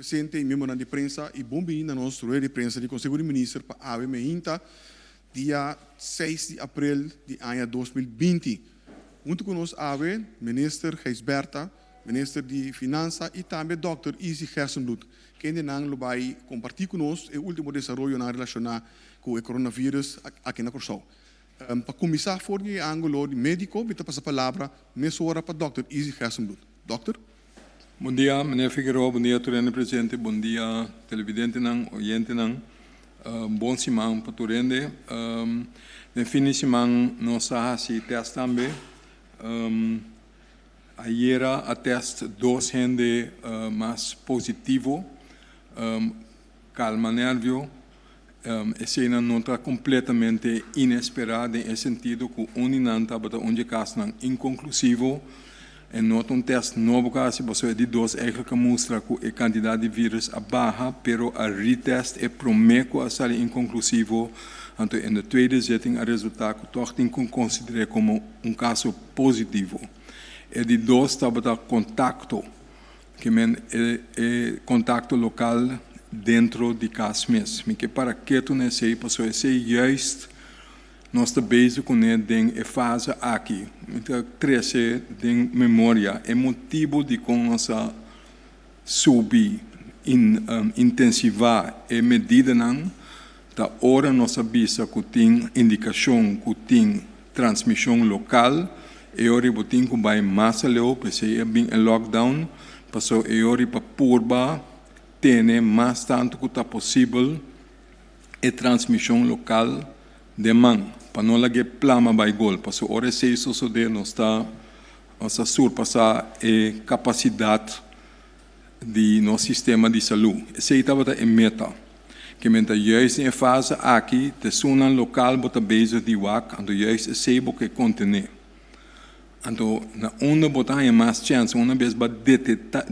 Presente i miembronan di prensa i bon bini na nos rueda di prensa di Konseho di Minister pa awe meinta dia 6 di aprel di aña 2020. Huntu ku nos awe Minister Gijsbertha, Minister di Finansa i tambe Dòkter Izzy Gerstenbluth, kendenan lo bai kompartí ku nos e último desaroyonan relashoná ku e coronavirus aki na Kòrsou. Pa kuminsá for di e ángulo di médiko mi ta pasa palabra mesora pa Dòkter Izzy Gerstenbluth. Dòkter. Bon dia, meneer Figueroa, bon dia tur hende presente, bon dia televidentenan, oyentenan. Bon siman pa tur hende. Den fin di siman nos a hasi test tambe. Ayera a test dos hende mas positivo. Kalma nervio. Eseinan no ta kompletamente inesperá den e sentido ku un di nan tabata un dje kasnan inkonklusivo. E no ta un tèst nobo ku a hasi pasobra e di dos eigentlik a mustra ku e kantidat di vírùs a baha, pero a retest e promé ku a sali inkonklusivo, anto in de tweede zitting a resultá ku tòg tin ku konsider'é komo un kaso positivo. E di dos tabata kontakto. Ke men e e kontakto lokal dentro di kas mes. Mi ke para ketu na esei pasobra esei juist nos ta bezig kuné den e fase aki. Mi ta trese den memoria e motibu dikon nos a subi in intensivá e medidanan ta ora nos a bisa ku tin indikashon ku tin transmishon lokal, e ora bo tin ku bai mas aleu, p'esei a bin e lockdown, paso e ora pa purba tene mas tantu ku ta posibel e transmishon lokal den man, pa no lag'é plama bai gol, paso ora esei sosodé nos ta nos ta surpasá e kapasidat di nos sistema di salú. Esei tabata e meta. Ke men ta juist den e fase aki, tesunnan lokal bo ta bezig di wak, anto juist esei bo ke kontené. Anto na unda bo ta haña mas chèns una bes bo a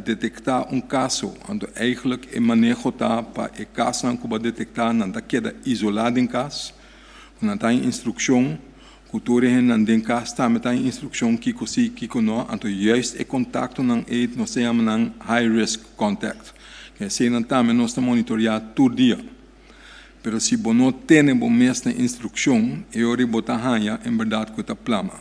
detektá un kaso, anto eigentlik e maneho ta pa e kasnan ku bo a detektá nan ta keda isolá den kas, ku nan ta haña instrukshon Ku tur e hendenan den kas tambe ta e instrukshon kiko si, kiko no, anto juist e kontaktonan ei nos ta yama nan high risk contact. Eseinan tambe nos ta monitoreá tur dia. Pero si bo no tene bo mes na instrukshon, e ora ei bo ta haña en bèrdat ku e ta plama.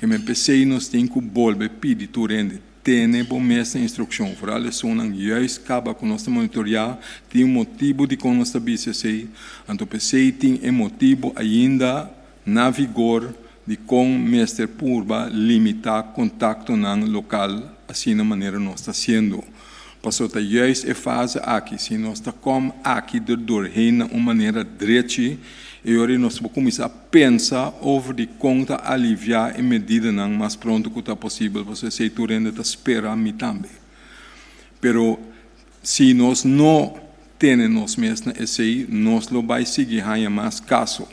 Keme p'esei nos tin ku bolbe pidi tur hende, tene bo mes na instrukshon. Foral esunnan juist kaba ku nos ta monitoreá, tin un motibu dikon nos ta bisa esei, anto p'esei tin e motibu ainda na vigor di kon mester purba limitá kontaktonan lokal asina manera nos ta hasiendo. Paso ta juist e fase aki, si nos ta kom aki der doorheen na un manera drechi, e ora ei nos por kuminsá pensa over di kon ta aliviá e medidanan mas pronto ku ta posibel, pasobra esei tur hende ta spera, mi tambe. Pero si nos no tene nos mes na esei, nos lo bai sigui haña mas kaso.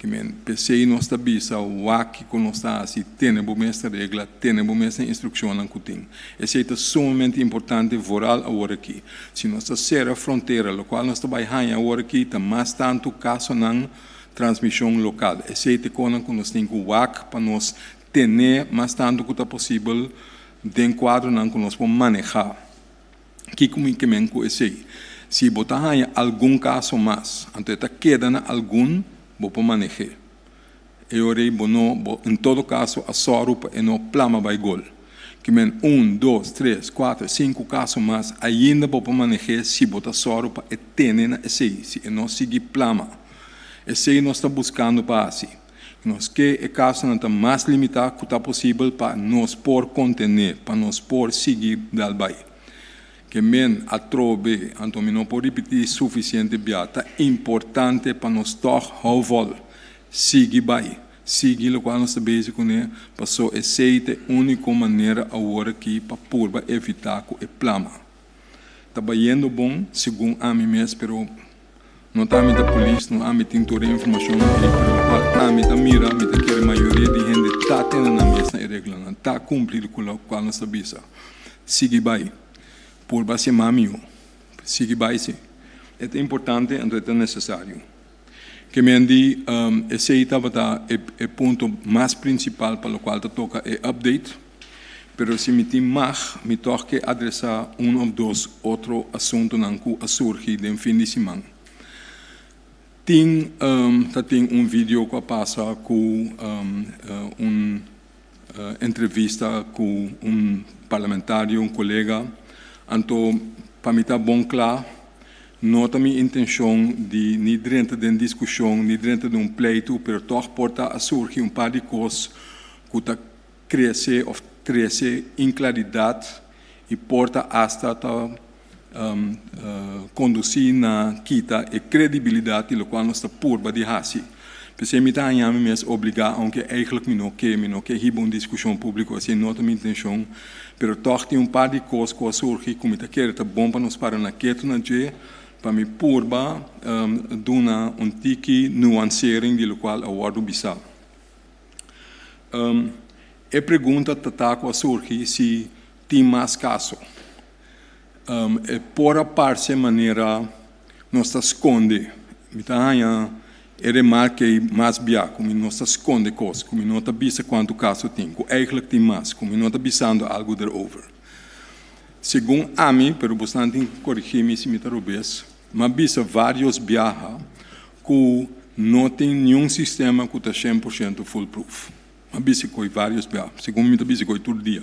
Ke men, p'esei nos ta bisa wak kiko nos ta hasi, tene bo mes ta regla, tene bo mes na instrukshonnan ku tin. Esei ta sumamente importante vooral awor aki. Si nos ta sera frontera, lokual nos ta bai haña awor aki ta mas tantu kasonan transmishon lokal. Esei ta e konan ku nos tin ku wak pa nos tene mas tantu ku ta posibel den kuadronan ku nos por manehá. Kiko mi ke men ku esei? Si bo ta haña algun kaso mas, anto e ta keda na algun, bo por maneh'é. E ora ei bo no, bo en todo kaso a sòru pa e no plama bai gol. Ke men un, dos, tres, kuater, sinku kaso mas ainda bo por maneh'é si bo ta sòru pa e tene na esei, si e no sigui plama. Esei nos ta buskando pa hasi. Nos ke e kasonan ta mas limitá ku ta posibel pa nos por kontené, pa nos por sigui dal bai. Ke men atrobe, anto mi no por ripití sufisiente bia, ta importante pa nos tòg hou vòl, sigui bai, sigui lokual nos ta bezig kuné, paso esei ta e úniko manera awor aki pa purba evitá ku e plama. Ta bayendo bon, segun ami mes, pero no ta ami ta polis, no ami tin tur e informashonnan ei, pero lokual ami ta mira, mi ta kere mayoria di hende ta tene nan mes na e reglanan, ta kumpli ku lokual nos ta bisa. Sigui bai. Purba hasi mas mihó. Sigui bai si. E ta importante, anto e ta nesesario. Ke men di esei tabata e punto mas prinsipal pa lokual ta toka e update. Pero si mi tin mag, mi tòg ke adresá un òf dos otro asuntunan ku a surgi den fin di siman. Tin ta tin un video ku a pasa ku un entrevista ku un parlamentario, un kolega. Anto pa mi ta bon kla, no ta mi intenshon di ni drenta den diskushon, ni drenta den un pleitu, pero tòg por ta a surgi un par di kos ku ta krese òf trese inklaridat i por ta asta ta kondusí na kita e kredibilidat di lokual nos ta purba di hasi. P'esei mi ta haña mi mes obligá, ounke eigentlik mi no ke, mi no ke hiba un diskushon públiko, esei no ta mi intenshon, pero tòg tin un par di kos ku a surgi ku mi ta kere ta bon pa nos para na ketu na dje, pa mi purba duna un tiki nuansering di lokual a wòrdu bisá. E pregunta ta ta ku a surgi si tin mas kaso. E por a parse manera nos ta skonde. Mi ta haña e remarke ei mas bia, ku mi nos ta skonde kos, ku mi no ta bisa kuantu kaso tin, ku eigentlik tin mas, ku mi no ta bisando algu derover. Segun ami, pero bosnan tin ku korigí mi si mi ta robes, m'a bisa vários biaha ku no tin niun sistema ku ta 100% foolproof. M'a bisa koe vários biaha, segun mi ta bisa koe tur dia.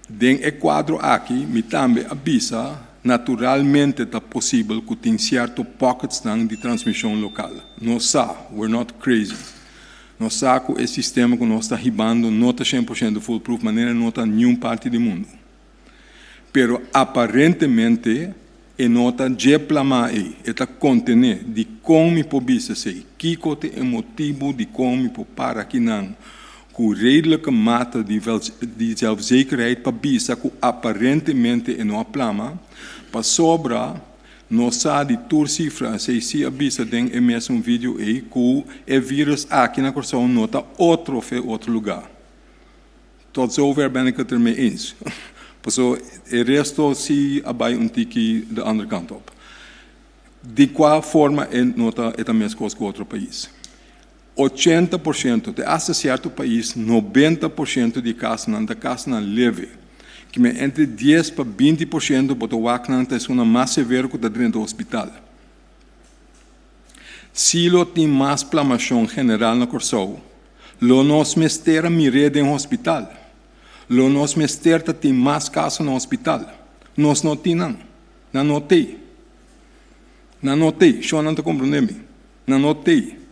Den e kuadro aki mi tambe a bisa naturalmente ta posibel ku tin sierto pocketsnan di transmishon lokal. Nos sa, we're not crazy. Nos sa ku e sistema ku nos ta hibando no ta 100% foolproof manera no ta niun parti di mundu. Pero aparentemente e no ta dje plamá ei, e ta kontené. Dikon mi por bisa esei? Kiko ta e motibu dikon mi por para akinan ku redelijke mate di di zelfzekerheid pa bisa ku aparentemente e no a plama? Pasobra nos sa di tur sifra, esei si a bisa den e mesun video ei, ku e virus aki na Kòrsou no ta otro fe otro lugá. Tot zover ben ik het ermee eens. Paso e resto si a bai un tiki de andere kant op. Di kua forma e no ta e ta meskos ku otro pais. 80%, te asta sierto pais 90% di kasonan ta kasonan leve. Kimen entre 10 pa 20% bo ta wak nan ta esunnan mas severo ku ta drenta hospital. Si lo tin mas plamashon general na Kòrsou, lo nos mester a mir'é den hospital. Lo nos mester ta tin mas kaso na hospital. Nos no tin nan. Nan no t'ei. Nan no t'ei. Shon nan ta komprondé mi. Nan no t'ei.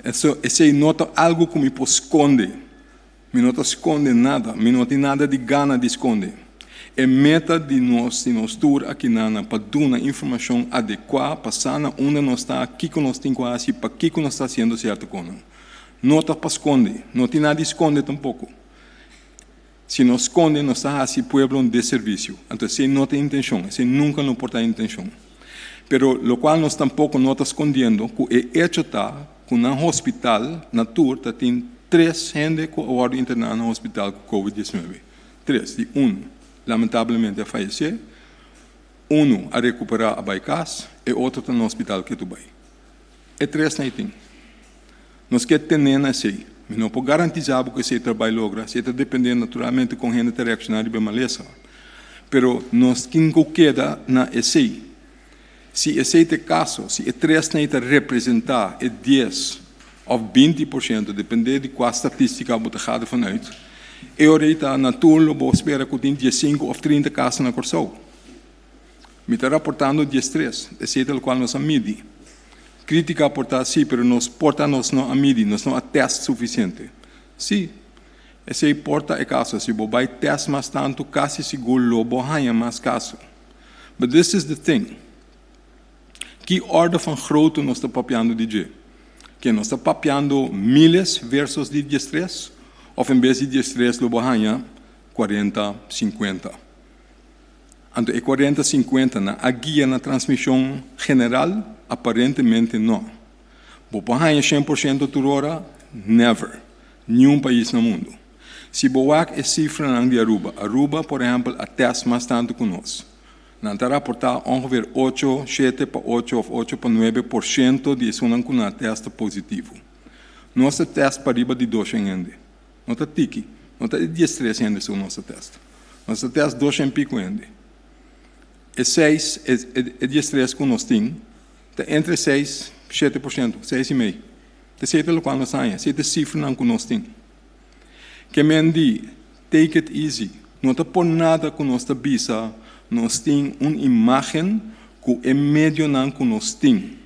Eso, esei no ta algu ku mi por skonde. Mi no ta skonde nada. Mi no tin nada di gana di skonde. E meta di nos, di nos tur akinan na pa duna informashon adekuá pa sa na unda nos ta, kiko nos tin ku hasi, pakiko nos ta hasiendo sierto konan. No ta pa skonde. No tin nada di skonde tampoko. Si nos skonde nos ta hasi pueblo un deservisio. Anto esei no ta intenshon. Esei nunka no por ta intenshon. Pero lokual nos tampoko no ta skondiendo ku e echo ta ku nan hospital na tur ta tin tres hende ku a wòrdu interná na hospital ku covid 19. Tres, di un lamentablemente a fayesé, unu a rekuperá a bai kas, e otro ta na hospital ketu bai. E tres nan ei tin. Nos ke tene na esei. Mi no por garantisá bo ku esei ta bai logra, esei ta dependé naturalmente kon hende ta reakshoná riba e malesa. Pero nos tin ku keda na esei. Si esei ta e kaso, si e tres nan ei ta representá e 10 òf 20%, dependé di kua statístika bo ta gada vanuit, e ora ei ta na tur lo bo spera ku tin 15 òf 30 kaso na Kòrsou. Mi ta raportando 13, esei ta lokual nos a midi. Krítika por ta sí, pero nos por ta nos no a midi, nos no a tèst sufisiente. Sí, esei por ta e kaso. Si bo bai tèst mas tantu, kasi sigur lo bo haña mas kaso. But this is the thing. Ki orde van grootte nos ta papiando di dje? Ke nos ta papiando miles versus di 13? Of en bes di 13 lo bo haña 40, 50? Anto e 40, 50 nan a guia na transmishon general? Aparentemente no. Bo por haña 100% tur ora? Never. Niun pais na mundu. Si bo wak e sifranan di Aruba, Aruba por ehèmpel a tèst mas tantu ku nos. Nan ta raportá ongeveer ocho, shete pa ocho òf ocho pa nuebe por shento di esunnan ku nan a tèst ta positivo. Nos ta tèst pariba di 200 hende. No ta tiki. No ta e 13 hende so nos a test. Nos a test 200 pico hende. E 6, e 13 ku nos tin, ta entre 6, 7%, 6,5. Ta esei ta lokual nos haña, esei ta e sifranan ku nos tin. Ke men di, take it easy. No ta por nada ku nos ta bisa nos tin un imágen ku e medionan ku nos tin,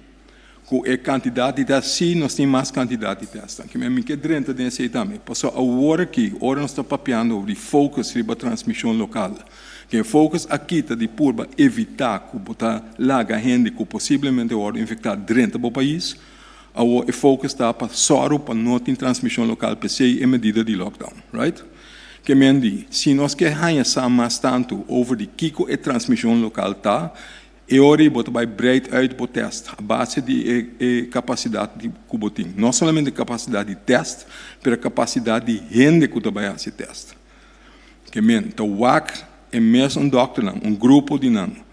ku e kantidat di tèst, sí nos tin mas kantidat di tèstnan. Ke men mi ke drenta den esei tambe, pasobra awor aki, ora nos ta papiando di focus riba transmishon lokal, ke focus aki ta di purba evitá ku bo ta laga hende ku posiblemente wòrdu infektá drenta bo pais. Awor e focus ta pa sòru pa no tin transmishon lokal, p'esei e medida di lockdown, right? Ke men di, si nos ke haña sa mas tantu over di kiko e transmishon lokal ta, e ora ei bo ta bai breid uit bo tèst a base di e e kapasidat di ku bo tin. No solamente kapasidat di tèst, pero kapasidat di hende ku ta bai hasi tèst. Ke men ta wak e mesun dòkternan, un grupo di nan,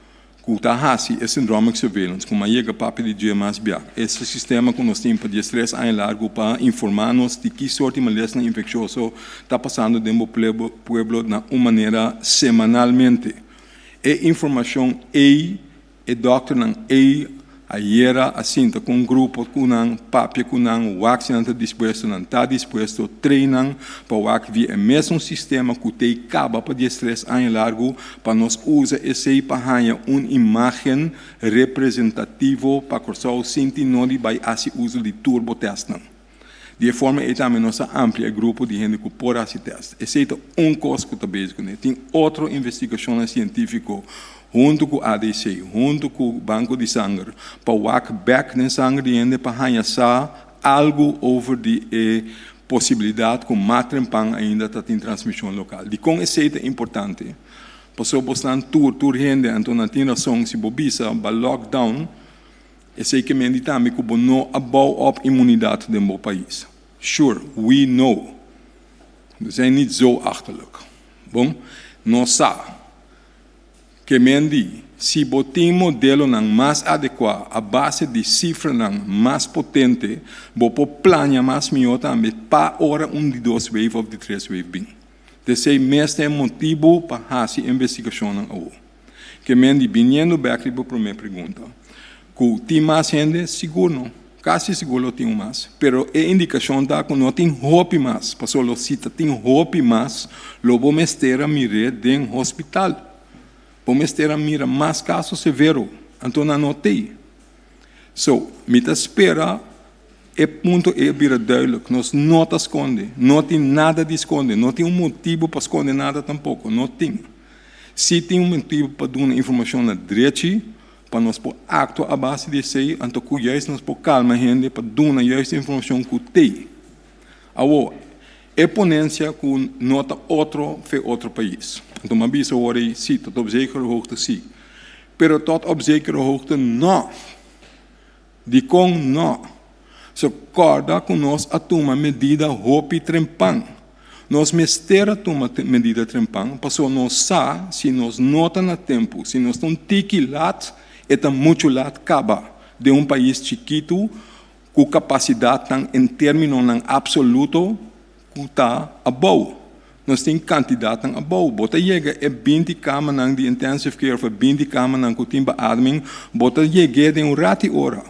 ku ta hasi e syndromic surveillance, ku mi a yega papia di dje mas bia. Ese sistema ku nos tin pa 13 aña largu pa informá nos di ki sorti malesnan infekshoso ta pasando den bo pueblo na un manera semanalmente. E informashon ei e dòkternan ei ayera a sinta ku un grupo ku nan, papia ku nan, wak si nan ta dispuesto, nan ta dispuesto, train nan pa wak via e mesun sistema ku t'ei kaba pa 13 aña largu pa nos usa esei pa haña un imágen representativo pa Kòrsou sin tin nodi bai hasi uso di tur bo tèstnan. Di e forma ei tambe nos a amplia e grupo di hende ku por hasi tèst. Esei ta un kos ku ta bezig kuné. Tin otro investigashonnan sientífiko huntu ku ADC, huntu ku Banko di Sanger, pa wak bèk den sanger di hende pa haña sa algu over di e posibilidat ku matrempan ainda ta tin transmishon lokal. Dikon esei ta importante? Pasobra bosnan tur, tur hende, anto nan tin rason si bo bisa ba lockdown, Esei ke mendi tambe ku bo no a bou op immunidat den bo pais. Sure, we know. We zijn niet zo achterlijk. Bon, nos sa. Ke mendi, si bo tin modelonan mas adekuá a base di sifranan mas potente, bo por plania mas mihó tambe pa ora un di dos wave òf di tres wave bin. T'esei mes ta e motibu pa hasi investigashonnan awor. Ke men di biniendo bek riba promé pregunta, ku tin mas hende? Sigur no. Kasi sigur lo tin un mas. Pero e indikashon ta ku no tin hopi mas, pasobra lo si ta tin hopi mas, lo bo mester a mir'é den hospital. Bo mester a mira mas kaso severo. Anto nan no t'ei. So, mi ta spera e punto ei a bira duidelijk. Nos no ta skonde. No tin nada di skonde. No tin un motibu pa skonde nada tampoko. No tin. Si tin un motibu pa duna informashon na drechi, pa nos por aktua a base di esei, anto ku juist nos por kalma hende pa duna juist e informashon ku t'ei. Awor, e ponensia ku no ta otro fe otro pais. Anto mi a bisa awor ei, si, tot op zekere hoogte si. Pero tot op zekere hoogte no. Dikon no? So kòrda ku nos a tuma medida hopi trempan. Nos mester a tuma medida trempan pasobra nos sa si nos no ta na tempu, si nos ta un tiki lat, e ta muchu lat kaba den un pais chikitu ku kapasidatnan en términonan apsoluto ku ta abou. Nos tin kantidatnan abou. Bo ta yega e 20 kamanan di intensive care of e 20 kamanan ku tin beademing, bo ta yeg'é den un rat'i ora.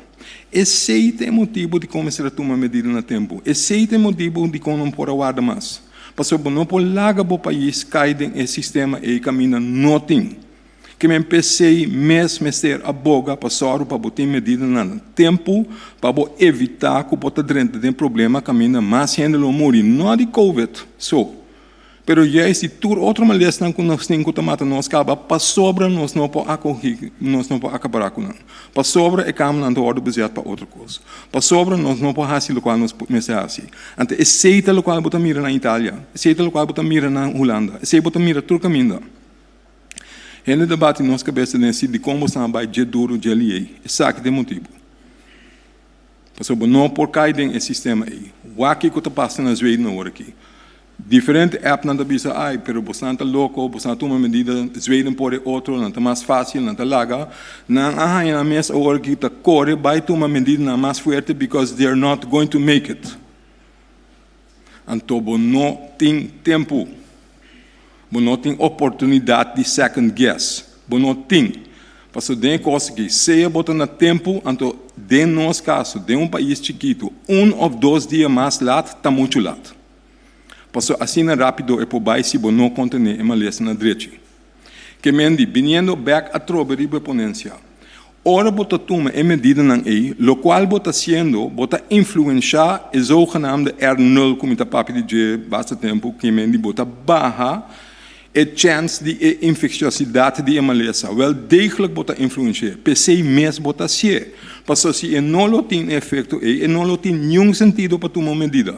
Esei ta e motibu dikon mester a tuma medida na tempu. Esei ta e motibu dikon no por a warda mas. Pasobra bo no por laga bo pais kai den e sistema ei kaminda no tin. Ke men p'esei mes mester a boga pa sòru pa bo tin medidanan na tempu pa bo evitá ku bo ta drenta den problema kaminda mas hende lo muri, no di covid so, pero juist di tur otro malesnan ku nos tin ku ta mata nos kaba pasobra nos no por akogi, nos no por akapará ku nan, pasobra e kamanan ta wòrdu bezet pa otro kos, pasobra nos no por hasi lokual nos mester hasi. Anto esei ta lokual bo ta mira na Italia, esei ta lokual bo ta mira na Hulanda, esei bo ta mira tur kaminda. Hende ta bati nos kabesa den si dikon bo sa bai dje duru dje liei. Esaki ta e motibu. Pasobra bo no por kai den e sistema ei. Wak kiko ta pasa na Zweden awor aki. Diferente appnan ta bisa, ai, pero bosan ta loko, bosan a tuma medida, Zweden por e otro, nan ta mas fásil, nan ta laga. Nan a haña nan mes awor aki ta kore bai tuma medidanan mas fuerte because they are not going to make it. Anto bo no tin tempu. Bo no tin oportunidat di second guess. Bo no tin. Pasobra den e kos aki, sea bo ta na tempu, anto den nos kaso, den un pais chikitu, un òf dos dia mas lat ta muchu lat. Pasobra asina rápido e por bai si bo no kontené e malesa na drechi. Ke men di, biniendo bèk atrobe riba e ponensia, ora bo ta tuma e medidanan ei, lokual bo ta hasiendo, bo ta influenshá e zogenaamde R nul ku mi ta papia di dje basta tempu, ke men di bo ta baha e chèns di e infekshosidat di e malesa. Wèl degelijk bo ta influensh'é, p'esei mes bo ta hasié. Pasobra si e no lo tin e efekto ei, e no lo tin niun sentido pa tuma un medida.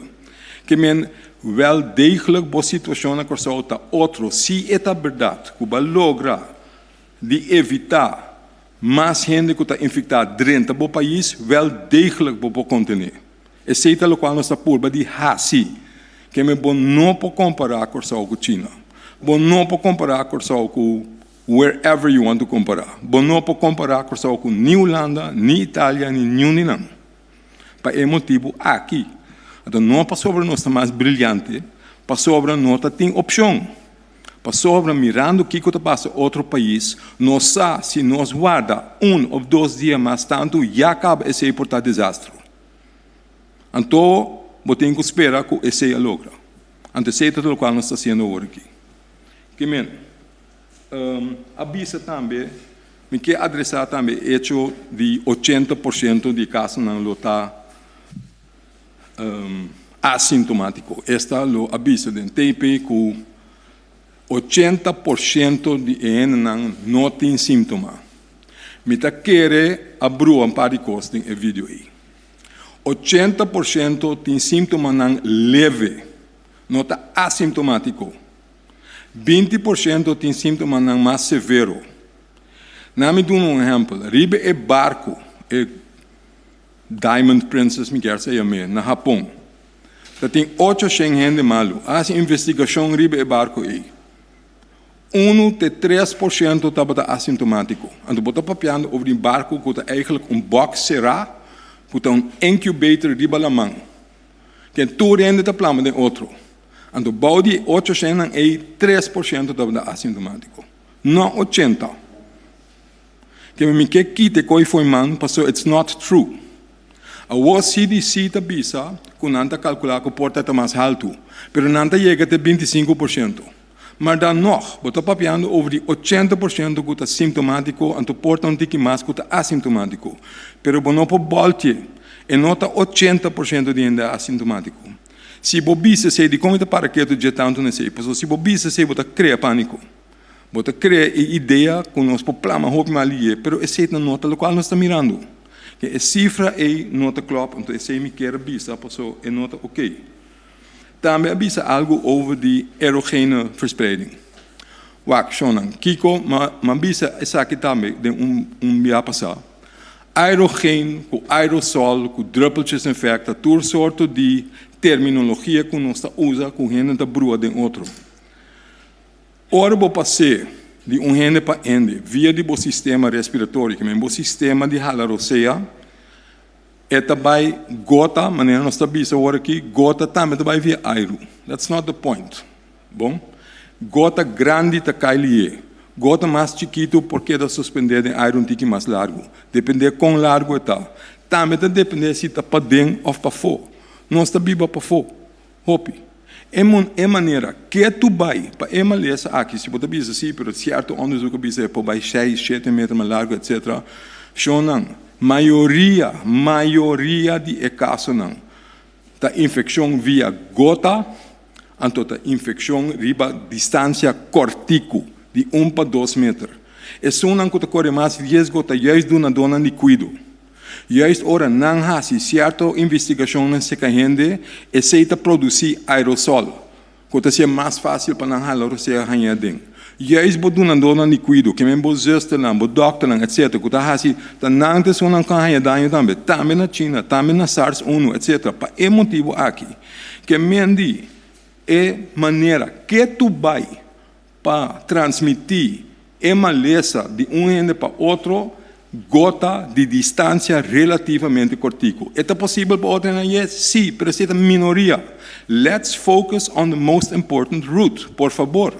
Ke men, wel degelijk bo situashon na Kòrsou ta otro si e ta bèrdat ku bo a logra di evitá mas hende ku ta infektá drenta bo pais, wel degelijk bo por kontené. Esei ta lokual nos ta purba di hasi. Ke men bo no por kompará Kòrsou ku China. Bo no por kompará Kòrsou ku wherever you want to kompará. Bo no por kompará Kòrsou ku ni Hulanda, ni Italia, ni niun di nan. Pa e motibu aki, anto no pasobra nos ta mas briliante, pasobra no ta tin opshon. Pasobra mirando kiko ta pasa otro pais, nos sa si nos warda un of dos dia mas tantu ya kaba esei por ta desastro. Anto bo tin ku spera ku esei a logra. Anto esei ta lokual nos ta hasiendo awor aki. Kimen a bisa tambe. Mi ke adresá tambe e echo di 80% di kasonan lo ta asintomátiko. Esta lo a bisa den TP ku 80% di e hendenan no tin síntoma. Mi ta kere a brua un par di kos den e video ei. 80% tin síntomanan leve, no ta asintomátiko. 20% tin síntomanan mas severo. Na mi duna un ehèmpel, riba e barku, e Diamond Princess mi kier sa yam'é, na Hapon, ta tin 800 hende malu. A hasi investigashon riba e barku ei. Unu te 3% tabata asintomátiko. Anto bo ta papiando over di un barku ku ta eigentlik un bòks será, ku ta un incubator riba laman. Ken tur hende ta plama den otro. Anto bou di e ocho shennan ei, 3% tabata asintomátiko, no 80. Ke mi ke kita e koi fo'i man pasobra it's not true. Awor CDC ta bisa ku nan ta kalkulá ku por ta ta mas haltu, pero nan ta yega te 25%. Maar dan nog, bo ta papiando over di 80% ku ta simptomátiko, anto por ta un tiki mas ku ta asintomátiko. Pero bo no por bòlt'e, e no ta 80% di hende asintomátiko. Si bo bisa esei, dikon mi ta para ketu dje tantu na esei? Pasobra si bo bisa esei bo ta krea pániko. Bo ta krea e idea ku nos por plama hopi mal lié, pero esei ta no ta lokual nos ta mirando. Ke e sifra ei no ta klòp, anto esei mi kier a bisa pasobra e no ta okey. Tambe a bisa algu over di erogene verspreiding. Wak, shonnan, kiko m'a bisa esaki tambe den un un bia pasá. Aerogeen ku aerosol ku druppeltjeseffect ta tur sorto di terminologia ku nos ta usa ku hende ta brua den otro. Ora bo pas'é di un hende pa hende via di bo sistema respiratorio, ke men bo sistema di hala rosea, e ta bai gota, manera nos ta bisa awor aki, gota tambe ta bai via airu. That's not the point. Bon, gota grandi ta kai lié. Gota mas chikitu por keda suspendé den aire un tiki mas largu, dependé kon largu e ta. Tambe ta dependé si ta paden òf pafó. Nos ta biba pafó hopi. E e manera ke tu bai pa e malesa aki, si bo ta bisa si, pero sierto onderzoek a bisa e por bai seis, shete meter mas largu etcetera. Shonnan, mayoria, mayoria di e kasonan ta infekshon via gota. Anto ta infekshon riba distansia kòrtiku, di un pa dos meter. Esunnan ku ta kore mas riesgo ta juist dunadónan di kuido. Juist ora nan hasi sierto investigashonnan seka hende, esei ta produsí aerosol, ku ta hasié mas fásil pa nan hala rosea haña aden. Juist bo dunadónan di kuido, ke men bo zusternan, bo dòkternan, etsetera, ku ta hasi, ta nan ta esunnan ku a haña daño tambe, tambe na China, tambe na SARS unu, etsetera. Pa e motibu aki. Ke men di e manera ke tu bai pa transmití e malesa di un hende pa otro, Gota di distansia relativamente kòrtiku. E ta posibel pa otro nan yes? Sí, pero esei ta minoria. Let's focus on the most important route, por fabor.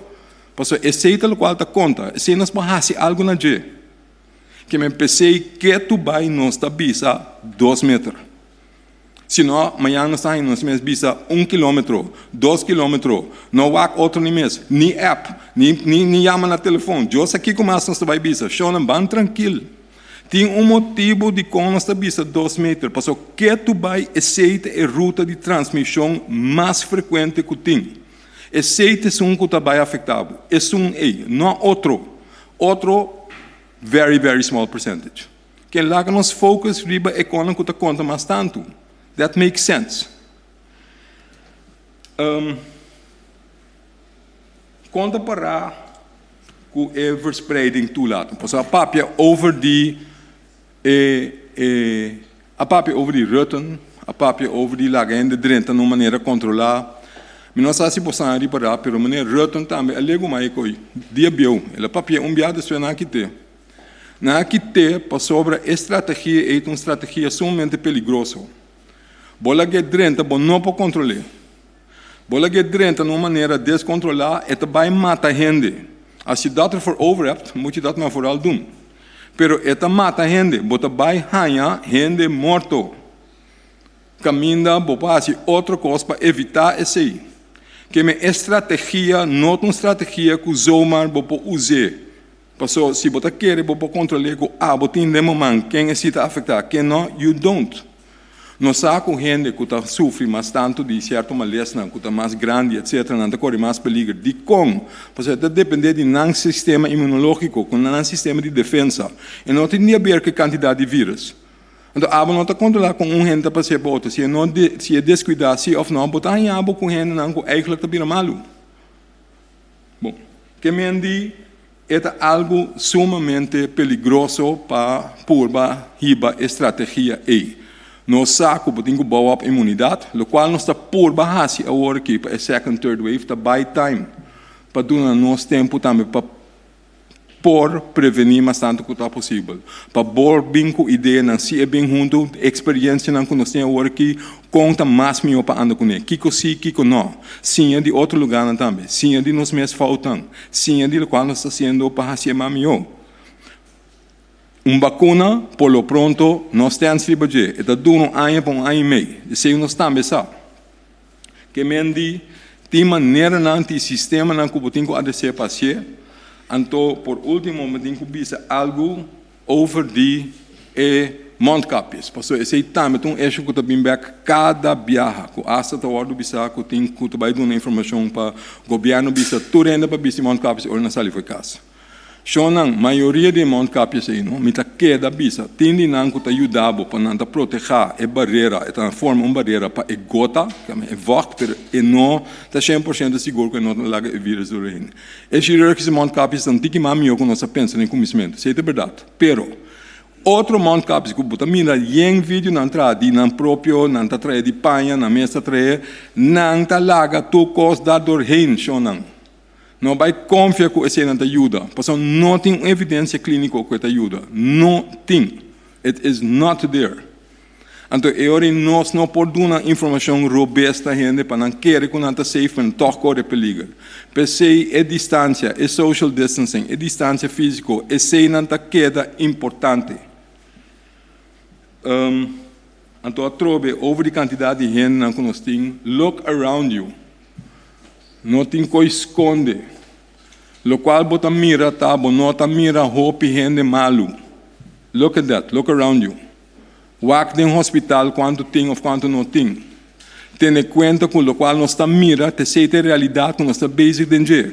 Pasobra esei ta lokual ta konta. Esei nos por hasi algu na dje. Ke men p'esei ketu bai nos ta bisa dos meter. Si no, mañan nos ta haña nos mes bisa un kilómetro, dos kilómetro, no wak otro ni mes, ni app, ni ni ni yama na telefon. Dios sa kiko mas nos ta bai bisa. Shownan, ban trankil. Tin un motibu dikon nos ta bisa dos meter, pasobra ketu bai esei ta e ruta di transmishon mas frekuente ku tin. Esei ta esun ku ta bai afektá bo, esun ei, no otro. Otro, very very small percentage. Ken laga nos focus riba e konan ku ta konta mas tantu. That makes sense. Um, kon ta pará ku e verspreiding toelating? Pasobra a papia over di e, e, a papia over di Rutten, a papia over di laga hende drenta na un manera kontrolá. Mi no sa si bo sa ripará, pero meneer Rutten tambe a legumai e koi dia bieu. El a papia un bia despues nan a kit'é. Nan a kit'é pasobra e strategia ei ta un strategia sumamente peligroso. Bo lag'é drenta, bo no por kontrol'é. Bo lag'é drenta na un manera deskontrolá, e ta bai mata hende. Als je dat ervoor over hebt, moet je dat maar vooral doen. Pero e ta mata hende, bo ta bai haña hende morto. Kaminda bo por hasi otro kos pa evitá esei. Keme e strategia no ta un strategia ku zomaar bo por us'é. Paso si bo ta kere bo por kontrol'é ku abo tin den bo man ken esei ta afektá, ken no, you don't. Nos sa ku hende ku ta sufri mas tantu di sierto malesnan ku ta mas grandi etcetera nan ta kore mas peliger. Dikon? Pasobra e ta dependé di nan sistema imunológiko, ku nan sistema di defensa. E no tin di aber ku e kantidat di vírus. Anto abo no ta kontrolá kon un hende ta pas'é pa otro. Si e no si e deskuidá si òf no, bo ta haña bo ku hendenan ku eigentlik ta bira malu. Bon, ke men di e ta algu sumamente peligroso pa purba hiba e strategia ei. Nos sa ku bo tin ku bou op imunidat, lokual nos ta purba hasi awor aki pa e second, third wave ta buy time pa duna nos tempu tambe pa por prevení mas tantu ku ta posibel. Pa bor bin ku ideanan, si e bin huntu, eksperiencianan ku nos tin awor aki, kon ta mas mihó pa anda kuné, kiko sí, kiko nò. Siña di otro lugánan tambe, siña di nos mes foutnan, siña di lokual nos ta hasiendo pa hasié mas mihó. Un bakuna, por lo pronto, no stèns riba dje, e ta dura un aña pa un aña i mei, esei nos tambe sa. Ke men di, tin maneranan, tin sistemanan ku bo tin ku adresé pa hasié. Anto, por último, mi tin ku bisa algu over di e mondkapjes, pasobra esei tambe ta un esho ku ta bin bèk kada biaha, ku asta ta wòrdu bisá ku tin ku ta bai duna informashon pa gobièrnu bisa tur hende pa bisti mondkapjes ora nan sali for kas. Shonnan, mayoria di e mondkapjes ei no, mi ta keda bisa, tin di nan ku ta yuda bo pa nan ta protehá e barera, e ta forma un barera pa e gota, e vocht, pero e no ta shen por shento sigur ku e no ta laga e virus doorheen. E chirurgische mondkapjes ta un tiki mas mihó ku nos a pensa den kuminsamentu, esei ta bèrdat. Pero, otro mondkapjes ku bo ta mira yen video nan traha di nan propio, nan ta trae di paña, nan mes ta trae, nan ta laga tur kos dar doorheen, shonnan. No bai konfia ku eseinan ta yuda, pasobra no tin un evidensia klíniko ku e ta yuda. No tin. It is not there. Anto e ora ei nos no por duna informashon robes na hende pa nan kere ku nan ta safe pero nan tòg kore peliger. P'esei e distansia, e social distancing, e distansia físiko, eseinan ta keda importante. Anto atrobe over di kantidat di hendenan ku nos tin, look around you. No tin koi skonde. Lokual bo ta mira ta bo no ta mira hopi hende malu. Look at that, look around you. Wak den hospital kuantu tin of kuantu no tin. Tene kuenta ku lokual nos ta mira ta esei ta e realidat ku nos ta bezig den dje.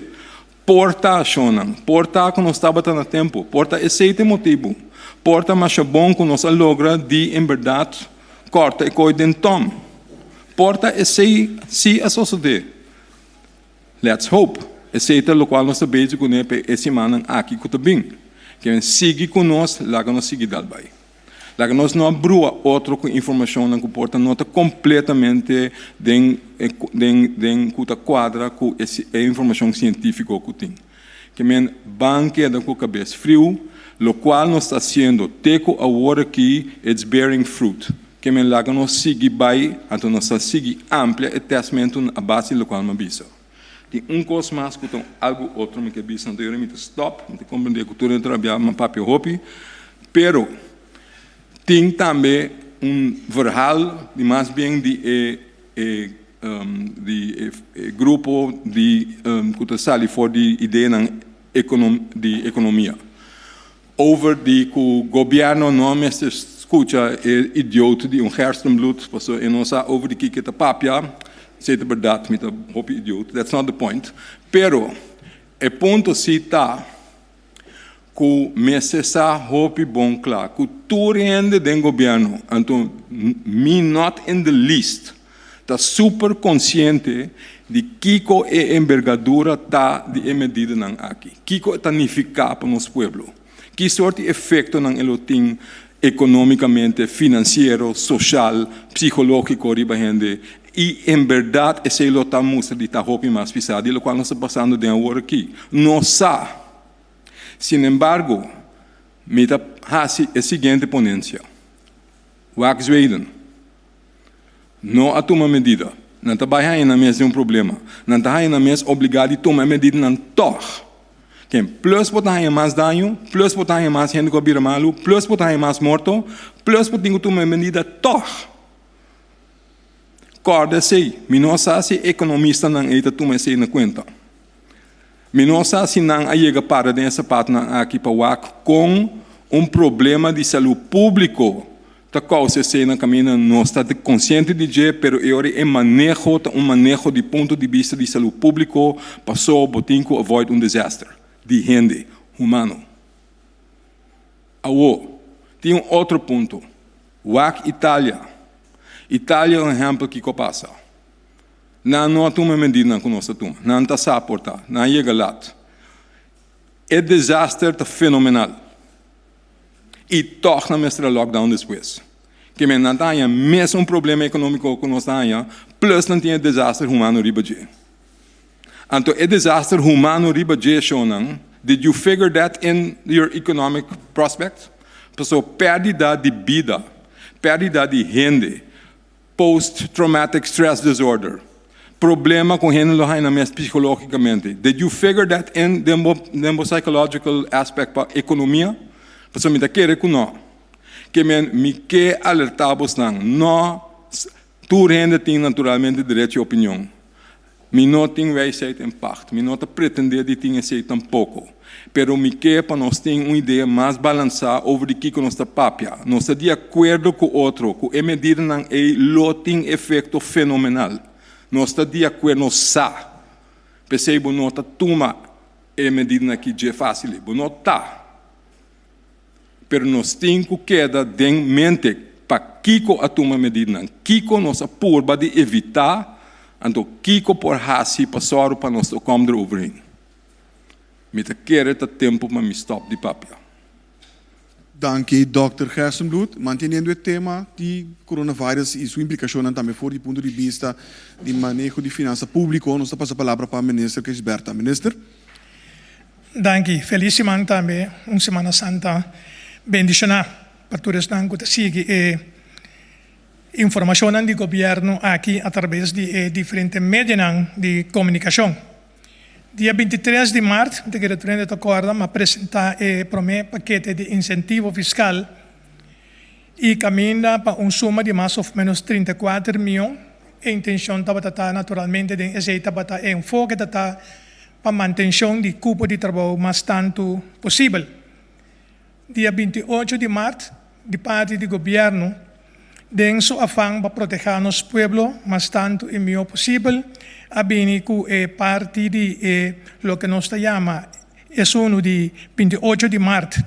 Por ta, shonnan. Por ta ku nos tabata na tempu. Por ta esei ta e motibu. Por ta masha bon ku nos a logra di en bèrdat kòrta e koi den tòm. Por ta esei sí a sosodé. Let's hope. Esei ta lokual nos ta bezig kuné pa e simannan aki ku ta bin. Ke sigui ku nos, laga nos sigui dal bai. Laga nos no a brua otro ku informashonnan ku por ta no ta kompletamente den den den ku ta kuadra ku e informashon sientífiko ku tin. Ke men ban keda ku kabes friu, Lokual nos ta hasiendo te ku awor aki, it's bearing fruit. Ke men laga nos sigui bai, anto nos ta sigui amplia e tèstmentu a base di lokual mi a bisa. Tin un kos mas ku ta un algu otro mi ke bisa, anto yora mi ta stòp, mi ta komprendé ku tur hende ta rabia mi a papia hopi, pero tin tambe un verhaal di mas bien di e e di e grupo di ku ta sali for di ideanan di ekonomia over di ku gobièrnu no mester skucha e idioot di un gerstenbloed pasobra e no sa over di kiko e ta papia, esei ta bèrdat mi ta hopi idioot, that's not the point, pero e punto si ta ku mester sa hopi bon kla ku tur hende den gobièrnu, anto mi not in the least, ta super konsiente di kiko e embergadura ta di e medidanan aki, kiko e ta nifiká pa nos pueblo, ki sort di efektonan e lo tin ekonómikamente, finansiero, soshal, psikológiko riba hende i en bèrdat esei lo ta mustra di ta hopi mas pisá di lokual nos ta pasando den awor aki. Nos sa. Sinembargo, mi ta hasi e siguiente ponensia, Wak Zweden. No a tuma medida. Nan ta bai haña nan mes den un problema. Nan ta haña nan mes obligá di tuma e medidanan tòg. Ken plus bo ta haña mas daño, plus bo ta haña mas hende ku a bira malu, plus bo ta haña mas morto, plus bo tin ku tuma e medida tòg. Kòrda esei. Mi no sa si e ekonomistanan ei ta tuma esei na kuenta. Mi no sa si nan a yega para den e sapatunan aki pa wak kon un problema di salú públiko ta kousa esei na kaminda. Nos ta konsiente di dje, pero e ora e maneho ta un maneho di punto di bista di salú públiko, paso bo tin ku avoid un desaster di hende, humano. Awo, tin un otro punto. Wak Italia. Italia un ehèmpel kiko a pasa. Nan no a tuma e medidanan ku nos a tuma. Nan ta sa por ta. Nan a yega lat. E desaster ta fenomenal. I tòg nan mester a lockdown despues. Ke men nan ta haña mes un problema ekonómiko ku nos ta haña, plus nan tin e desaster humano riba dje. Anto e desaster humano riba dje, shownan, did you figure that in your economic prospect? Pasobra pèrdida di bida, pèrdida di hende, Post traumatic stress disorder, problema ku hende lo haña nan mes psikologikamente. Did you figure that in den bo den bo psychological aspect pa ekonomia? Pasobra mi ta kere ku no. Ke men mi ke alerta bosnan, no tur hende tin naturalmente derecho di opinion. Mi no tin wijsheid en pacht, mi no ta pretendé di tin esei tampoko. Pero mi ke pa nos tin un idea mas balansá over di kiko nos ta papia. Nos ta di akuerdo ku otro ku e medidanan ei lo tin efekto fenomenal. Nos ta di akuerdo, nos sa. P'esei bo no ta tuma e medidanan aki dje fásil ei. Bo no ta. Pero nos tin ku keda den mente pakiko a tuma medidanan, kiko nos a purba di evitá, anto kiko por hasi pa sòru pa nos no kòm deroverheen. Mi ta kere ta tempu pa mi stòp di papia. Danki Dòkter Gerstenbluth. Manteniendo e tema di coronavirus y su implicacionnan tambe for di punto di bista di maneho di finansa publico, nos ta pasa palabra pa Minister Gijsbertha. Minister. Danki. Felis siman tambe, un Semana Santa bendishoná pa tur esnan ku ta sigui e informashonnan di gobièrnu aki atrabes di e diferente medianan di komunikashon. Dia 23 di mart, mi ta kere tur hende ta kòrda, mi a presentá e promé pakete di insentivo fiskal i kaminda pa un suma di mas òf ménos 34 mion. E intenshon tabata ta naturalmente den esei tabata e enfoke ta ta pa mantenshon di kupo di trabou mas tantu posibel. Dia 28 di mart, di parti di gobièrnu, den su afan pa protehá nos pueblo mas tantu i mihó posibel, a bini ku e parti di e loke nos ta yama esunu di 28 di mart,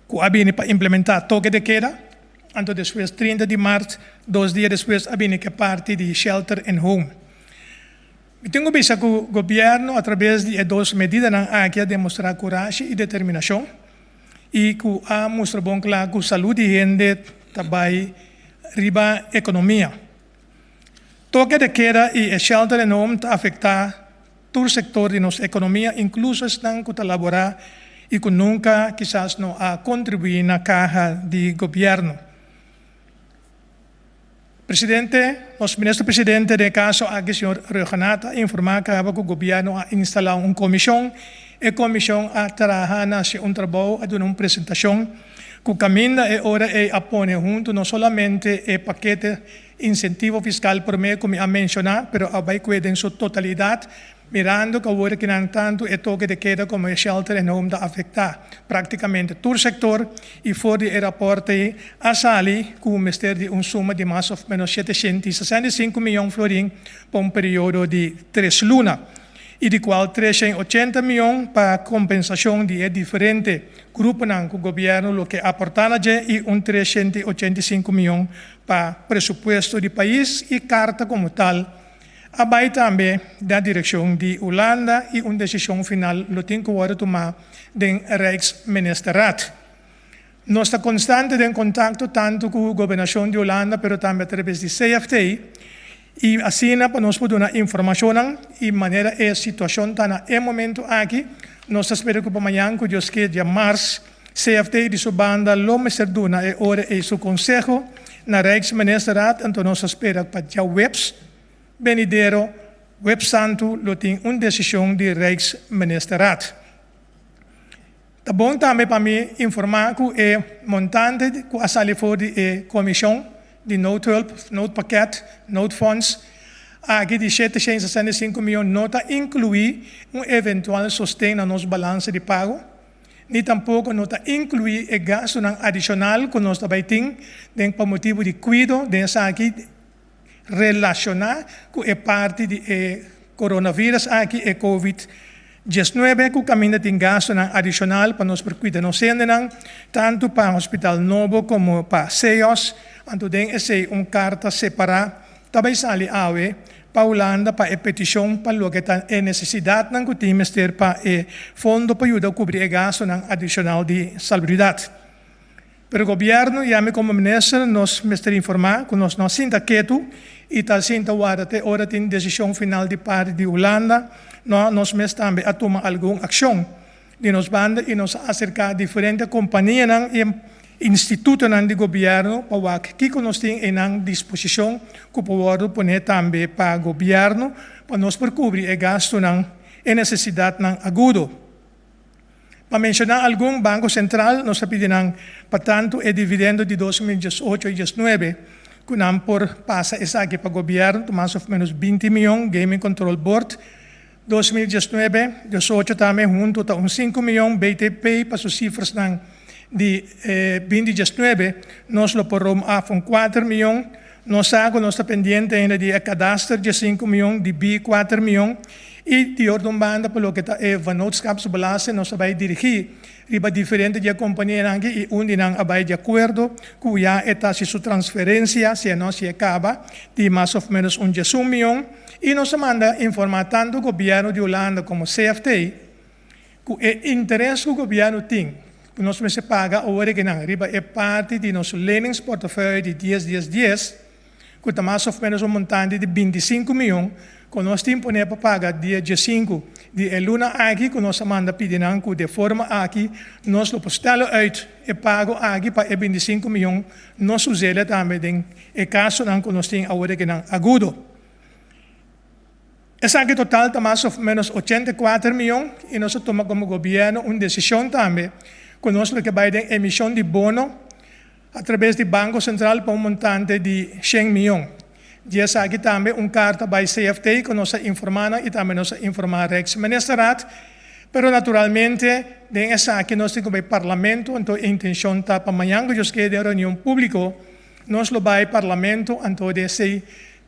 ku a bini pa implementá toke de keda, anto despues 30 di mart, dos dia despues a bini ku e parti di shelter and home. Mi tin ku bisa ku gobièrnu atrabes di e dos medidanan aki a demostrá kurashi i determinashon i ku a mustra bon kla ku salú di hende ta bai riba ekonomia. Toke de keda i e shelter and home ta afektá tur sektor di nos ekonomia, inkluso esnan ku ta laborá. i ku nunka kisas no a kontribuí na kaha di gobièrnu. Presidente, nos Minister Presidente den e kaso aki señor Rhuggenaath a informá kaba ku gobièrnu a instalá un komishon. E komishon a traha na hasi un trabou, a duna un presentashon ku kaminda e ora ei a pone huntu no solamente e pakete insentivo fiskal promé ku mi a menshoná, pero a bai kue den su totalidat Mirando ku awor kinan tantu e toke de keda komo e shelter in home ta afektá práktikamente tur sektor i for di e rapòrt ei a sali ku mester di un suma di mas òf ménos 765 mion florin pa un periodo di tres luna i di kual 380 mion pa kompensashon di e diferente gruponan ku gobièrnu lo ke aportá na dje i un 385 mion pa presupuesto di pais i karta komo tal. A bai tambe den direkshon di Hulanda i un desishon final lo tin ku wòrdu tumá den Rijksministerraad. Nos ta konstante den kontakto tantu ku gobernashon di Hulanda pero tambe atraves di CFT i asina pa nos por duna informashonnan i manera e situashon ta na e momentu aki. Nos ta spera ku pa mañan ku Dios ke dia mars CFT di su banda lo mester duna e ora ei su konseho na Rijksministerraad anto nos ta spera pa djaweps benidero webs santu lo tin un desishon di Rijksministerraad. Ta bon tambe pa mi informá ku e montante ku a sali for di e komishon di noodhulp, noodpakket, noodfonds, aki di 765 mion no ta inkluí un eventual sosten na nos balansa di pago, ni tampoko no ta inkluí e gastunan adishonal ku nos ta bai tin den pa motibu di kuido den esaki relashoná ku e parti di e coronavirus aki, e covid 19, ku kaminda tin gastunan adishonal pa nos por kuida nos hendenan, tantu pa hospital nobo komo pa CEOS. Anto den esei un karta separá ta bai sali awe pa Hulanda pa e petishon pa loke ta e nesesidatnan ku tin mester pa e fondo pa yuda kubri e gastunan adishonal di salubridat. Pero gobierno y ami como minister nos mester informa cu nos no a sinta ketu y ta sinta warda te ora tin decision final di parti di Hulanda. No, nos mes tambe a tuma algun accion di nos banda y nos a acerca diferente companianan y institutonan di gobierno pa wak kico nos tin eynan disposicion cu por wordo pone tambe pa gobierno pa nos por cubri e gastonan, e necesidadnan agudo. Pa menshoná algun, Banko Sentral nos a pidi nan pa tantu e dividendo di 2018 i 19 ku nan por pasa esaki pa gobièrnu ta mas òf ménos 20 mion, Gaming Control Board 2019, 18 tambe huntu ta un 5 mion, BTP pa su sifrasnan di 2019 nos lo por rom af un 4 mion. Nos sa ku nos ta pendiente ainda di e kadaster dje 5 mion, di bi 4 mion i di otro un banda pa loke ta e vennootschapsbelasting nos a bai dirigí riba diferente di e kompanianan aki i un di nan a bai di akuerdo ku ya e ta hasi su transferensia si e no si e kaba di mas òf ménos un 11 mion i nos a manda informá tantu gobièrnu di Hulanda komo CFT ku e interes ku gobièrnu tin ku nos mester paga awor e kinan riba e parti di nos leningsportefeuille di dies dies dies ku ta mas òf ménos un montante di 25 mion ku nos tin pone pa paga dia 15 di e luna aki ku nos a manda pidi nan ku de forma aki nos lo por stèl uit e pago aki pa e 25 mion no susede tambe den e kasonan ku nos tin awor e kinan agudo. Esaki total ta mas of menos 84 mion i nos a tuma komo gobièrnu un desishon tambe ku nos lo ke bai den emishon di bono atrabes di Banko Sentral pa un montante di 100 mion. Di esaki tambe un karta bai CFT ku nos a informá nan i tambe nos a informá Rijksministerraad. Pero naturalmente den esaki nos tin ku bai Parlamento, anto e intenshon ta pa mañan ku Dios kere den reunion públiko nos lo bai Parlamento anto di esei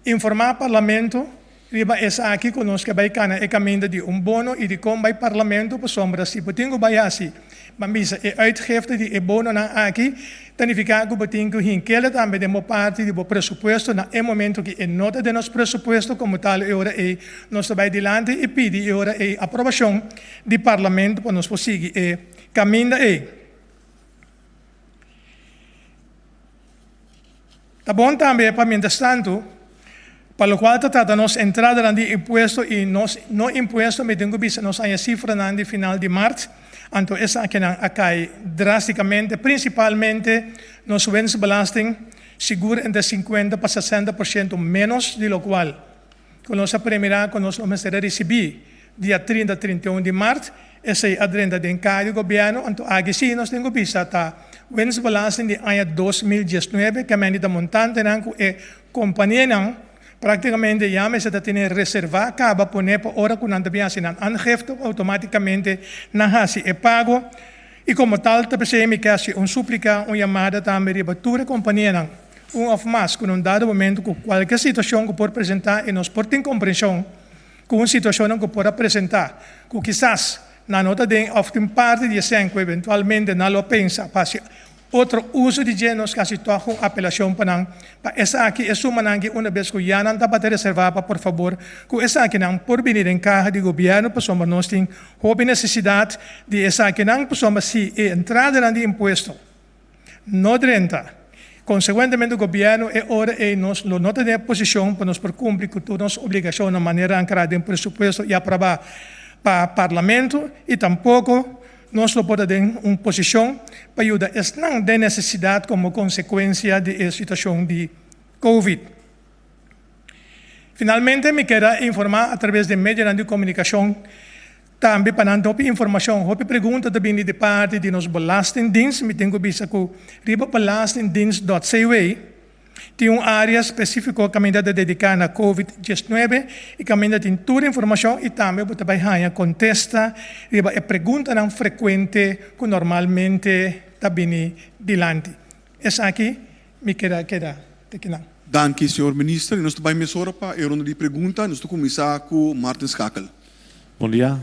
informá Parlamento riba esaki ku nos ke bai kana e kaminda di un bono i dikon bai Parlamento pasobra si bo tin ku bai hasi ban bisa e uitgifte di e bononan aki ta nifiká ku bo tin ku hinkele tambe den bo parti di bo presupuesto na e momento ku e no ta den nos presupuesto komo tal e ora ei nos ta bai dilanti i pidi e ora ei aprobashon di Parlamento pa nos por sigui e kaminda ei. Ta bon tambe pa mientrastantu, pa lokual ta trata nos entradanan di impuesto i nos no impuesto, mi tin ku bisa nos haña sifranan di final di mart. Anto esakinan a kai drástikamente, prinsipalmente nos winstbelasting, sigur entre 50 pa 60% ménos di lokual ku nos a premirá ku nos lo mester a risibí dia 30, 31 di mart. Esei a drenta den kaha di gobièrnu, anto aki sí nos tin ku bisa ta winstbelasting di aña 2019, ke mende ta montantenan ku e kompanianan práktikamente ya mester ta tene reservá kaba pone pa ora ku nan ta bin hasi nan aangifte outomátikamente nan hasi e pago. I komo tal ta p'esei mi ke hasi un súplika, un yamada tambe riba tur e kompanianan, un òf mas, ku na un dado momento ku kualke situashon ku por presentá i nos por tin komprenshon ku un situashonnan ku por a presentá ku kisas nan no ta den òf tin parti di esei ku eventualmente nan lo pensa pa hasi otro uso di dje, nos kasi tòg un apelashon pa nan pa esaki e sumanan ki una bes ku ya nan tabata reservá pa por fabor ku esakinan por bini den kaha di gobièrnu pasobra nos tin hopi nesesidat di esakinan pasobra si e entradanan di impuesto no drenta konsekuentemente gobièrnu e ora ei nos lo no ta den e posishon pa nos por kumpli ku tur nos obligashonnan manera ankrá den presupuesto i aprobá pa parlamento i tampoko nos lo por ta den un posishon pa yuda esnan den nesesidat komo konsekuensia di e situashon di Covid. Finalmente mi kier a informá atraves di medionan di komunikashon tambe pa nan hopi informashon, hopi pregunta ta bini di parti di nos Belastingdienst. Mi tin ku bisa ku riba belastingdienst dòt cw Tin un área spesífiko kaminda ta dediká na Covid 19 i kaminda tin tur informashon i tambe bo ta bai haña kontesta riba e preguntanan frekuente ku normalmente ta bini dilanti. Esaki mi keda keda te kinan. Danki señor Minister i nos ta bai mesora pa e ronda di pregunta. Nos ta kuminsá ku Martin Schakel. Bon dia,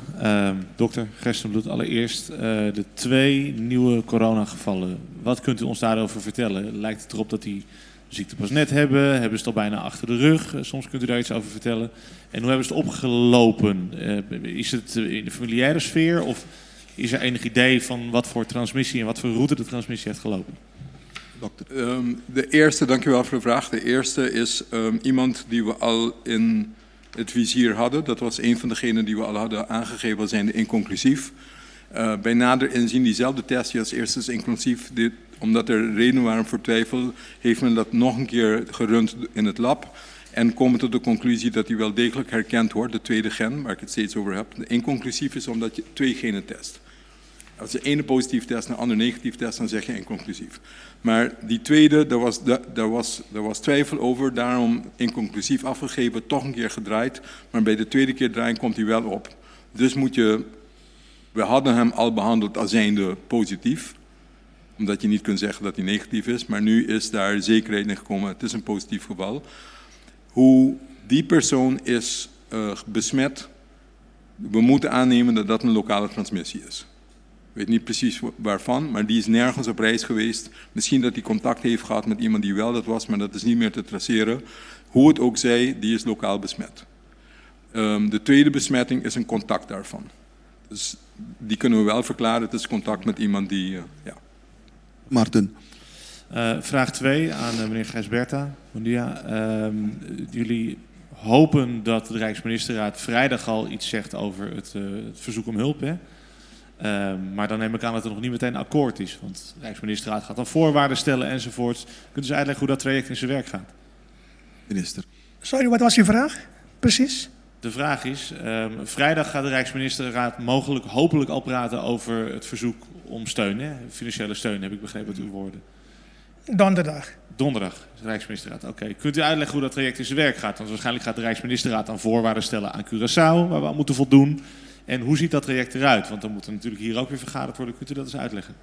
dokter Gerstenbluth. Allereerst de twee nieuwe coronagevallen. Wat kunt u ons daarover vertellen? Lijkt het erop dat die ziekte pas net hebben? Hebben ze het al bijna achter de rug? Soms kunt u daar iets over vertellen. En hoe hebben ze het opgelopen? Is het in de familiaire sfeer of is er enig idee van wat voor transmissie en wat voor route de transmissie heeft gelopen? Dokter. De eerste, dankjewel voor de vraag. De eerste is iemand die we al in het vizier hadden. Dat was een van degenen die we al hadden aangegeven als zijnde inconclusief. Bij nader inzien diezelfde test die als eerste is inconclusief, dit, omdat er redenen waren voor twijfel, heeft men dat nog een keer gerund in het lab en komen tot de conclusie dat die wel degelijk herkend wordt, de tweede gen, waar ik het steeds over heb. De inconclusief is omdat je twee genen test. Als je ene positief test en de andere negatief test, dan zeg je inconclusief. Maar die tweede, daar was twijfel over, daarom inconclusief afgegeven, toch een keer gedraaid. Maar bij de tweede keer draaien komt hij wel op. Dus we hadden hem al behandeld als zijnde positief, omdat je niet kunt zeggen dat hij negatief is, maar nu is daar zekerheid in gekomen, het is een positief geval. Hoe die persoon is besmet, we moeten aannemen dat dat een lokale transmissie is. Ik weet niet precies waarvan, maar die is nergens op reis geweest. Misschien dat hij contact heeft gehad met iemand die wel dat was, maar dat is niet meer te traceren. Hoe het ook zij, die is lokaal besmet. De tweede besmetting is een contact daarvan. Dus die kunnen we wel verklaren, het is contact met iemand die, ja. Martin. Vraag 2 aan meneer Gijsbertha. Bon dia. Jullie hopen dat de Rijksministerraad vrijdag al iets zegt over het verzoek om hulp, hè? Maar dan neem ik aan dat er nog niet meteen akkoord is. Want de Rijksministerraad gaat dan voorwaarden stellen enzovoort. Kunt u eens uitleggen hoe dat traject in zijn werk gaat? Minister. Sorry, wat was uw vraag? Precies. De vraag is, vrijdag gaat de Rijksministerraad mogelijk, hopelijk al praten over het verzoek om steun. Hè? Financiële steun, heb ik begrepen uit uw woorden. Donderdag. Donderdag, de Rijksministerraad. Oké. Okay. Kunt u uitleggen hoe dat traject in zijn werk gaat? Want waarschijnlijk gaat de Rijksministerraad dan voorwaarden stellen aan Curaçao, waar we aan moeten voldoen. En hoe ziet dat traject eruit? Want dan moet er natuurlijk hier ook weer vergaderd worden. Kunt u dat eens uitleggen?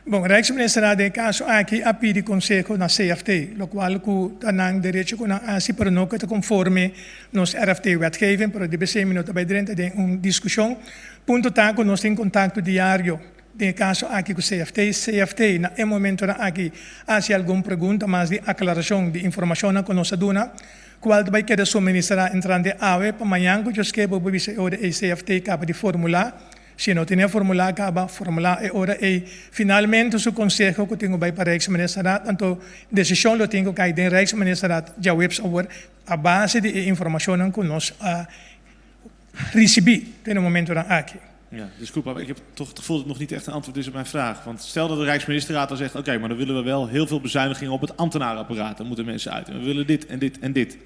Bon, Rijksministerraad den kaso aki a pidi konseho na CFT, lokual ku ta nan derecho ku nan hasi, pero no ku ta konforme nos RFT-wetgeving, pero di bc mi no ta bai drenta den un diskushon. Punto ta ku nos tin kontakto diario den e kaso aki ku CFT. CFT na e momentonan aki hasi algun pregunta mas di aklarashon di informashonnan ku nos a duna, kual ta bai keda suministrá entrante awe pa mañan ku Dios ke bo por bisa e ora ei CFT kaba di formulá. Si no tin e formulá kaba, formulá e ora ei. Finalmente su konseho ku tin ku bai pa Rijksministerraad, anto desishon lo tin ku kai den Rijksministerraad djaweps awor a base di e informashonnan ku nos a risibí den e momentonan aki. Ja, disculpa, maar ik heb toch het gevoel dat het nog niet echt een antwoord is op mijn vraag. Want stel dat de Rijksministerraad dan zegt, oké, maar dan willen we wel heel veel bezuinigingen op het ambtenarenapparaat. Dan moeten mensen uit. En we willen dit en dit en dit.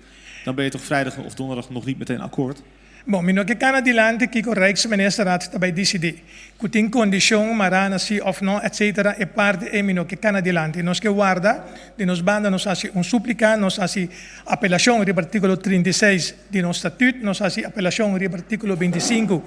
Dan ben je toch vrijdag of donderdag nog niet meteen akkoord? Bon, mi no ke kana dilanti kiko Rijksministerraad ta bai disidí. Ku tin kondishon mará na sí òf no, etcetera, e parti ei mi no ke kana dilanti. Nos ke warda, di nos banda nos hasi un súplika, nos hasi apelashon riba artíkulo 36 di nos statüt, nos hasi apelashon riba artíkulo 25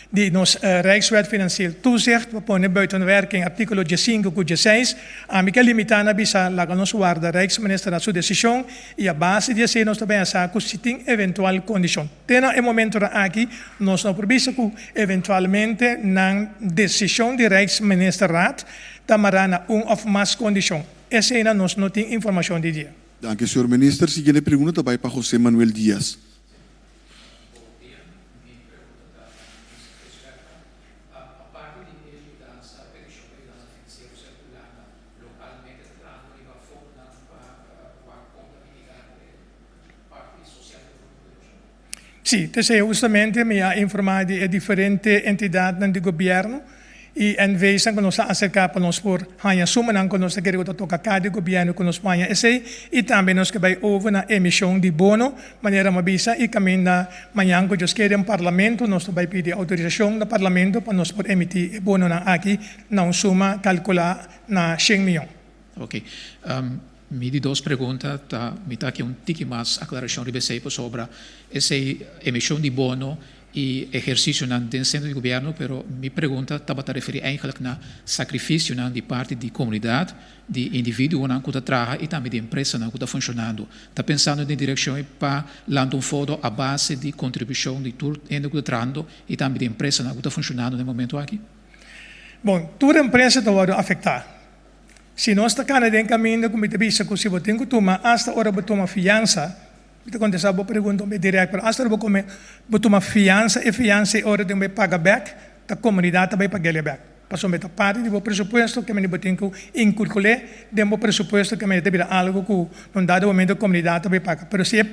di nos Rijkswet Financieel Toezicht pa pone buiten werking artíkulo diesinku ku dieseis. Ami ke limitá na bisa laga nos warda Rijksministerraad su desishon i a base di esei nos ta pensa ku si tin eventual kondishon. Te na e momentonan aki nos no por bisa ku eventualmente nan desishon di Rijksministerraad ta mará na un òf mas kondishon. Eseinan nos no tin informashon di dje. Danki, señor Minister. Siguiente pregunta ta bai pa José Manuel Diaz. Bon dia, mi pregunta ta na Minister Geschwerta. Aparte di e yudansa, petishon pa yudansa finansiero ser Hulanda lokalmente ta trahando riba fondonan pa wak kon ta mitiga e parti sosial di kontribushon? Sí, t'esei hustamente mi a informá di e diferente entidatnan di gobièrnu i NV's ku nos a aserká pa nos por haña sumanan ku nos ta kere ku ta toka kada gobièrnu ku nos por haña esei i tambe nos ke bai over na emishon di bono manera mi a bisa i kaminda mañan ku Dios kere den parlamento nos ta bai pidi outorisashon na parlamento pa nos por emití e bononan aki na un suma kalkulá na shen mion. Oke. Mi di dos pregunta ta, mi ta ke un tiki mas aklarashon riba esei pasobra esei emishon di bono i ehersisionan den sentro di gobièrnu, pero mi pregunta tabata referí eigenlijk na sakrifisionan di parti di komunidat, di individuonan ku ta traha i tambe di empresanan ku ta funshonando. Ta pensando den direkshon ei pa lanta un fodo a base di kontribushon di tur hende ku ta trahando i tambe di empresanan ku ta funshonando na e momento aki? Bon, tur empresa ta wòrdu afektá. Si nos ta kana den kaminda ku mi ta bisa ku si bo tin ku tuma asta ora bo tuma fiansa, Mi ta kontestá bo pregunta un bit dirèkt, pero asta ora bo kome, bo tuma fiansa, e fiansa ei ora den bo paga bèk, ta komunidat ta bai pag'el e bèk. Pasobra e ta parti di bo presupuesto, ke manera bo tin ku inkulkul'é den bo presupuesto, ke manera ta bira algu ku na un dado momento komunidat ta bai paga. Pero si e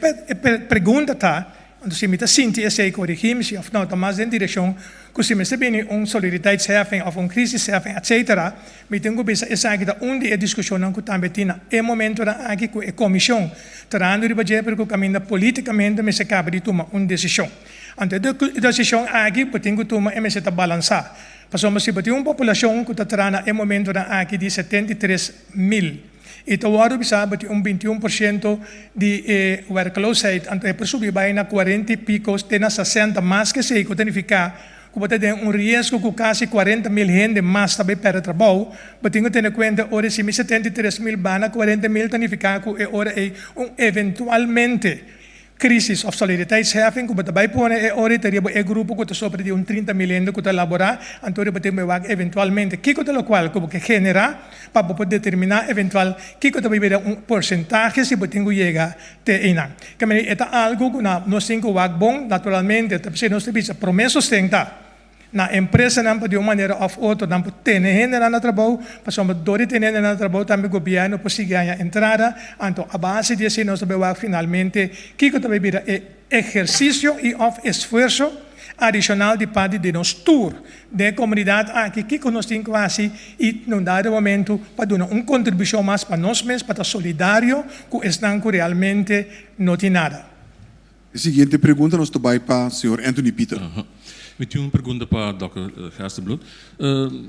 pregunta ta, anto si mi ta sinti esei, korigí mi si òf no, ta mas den direkshon ku si mester bini un solidariteitsheffing òf un crisisheffing, etcetera, Mi tin ku bisa esaki ta un di e diskushonnan ku tambe tin na e momentonan aki ku e komishon trahando riba dje pero ku kaminda politikamente mester kaba di tuma un desishon. Anto e desishon aki bo tin ku tuma e mester ta balansá. Pasobra si bo tin un populashon ku ta traha na e momentonan aki di 73,000 i ta wòrdu bisa bo tin un 21% di e werkloosheid anto e por subi bai na kuarenta i piko te na sesenta mas ke esei ku ta nifiká ku bo ta den un riesgo ku kasi 40,000 hende mas ta bai pèrdè trabou, bo tin ku tene kuenta ora si mi 73,000 bana 40,000 ta nifiká ku e ora ei un eventualmente krísis òf solidariteitsheffing ku bo ta bai pone e ora ei ta riba e grupo ku ta sobra di un 30,000 hende ku ta laborá, anto riba tin bai wak eventualmente kiko ta lokual ku bo ke generá pa bo por determiná eventual kiko ta bai bira un porsentahe si bo tin ku yega te einan. Ke manera e ta algu ku na nos tin ku wak bon, naturalmente ta p'esei nos ta bisa promé sosten ta na empresanan pa di un manera òf otro nan por tene hendenan na trabou, pasobra dor di tene hendenan na trabou tambe gobièrnu por sigui haña entrada, anto a base di esei nos ta bai wak finalmente kiko ta bai bira e ehersisio i òf esfuerso adishonal di parti di nos tur den e komunidat aki, kiko nos tin ku hasi i na un dado momentu pa duna un kontribushon mas pa nos mes pa ta solidario ku esnan ku realmente no tin nada. E siguiente pregunta nos ta bai pa señor Anthony Pieter. Mi tin un pregunta pa dòkter Gerstenbluth.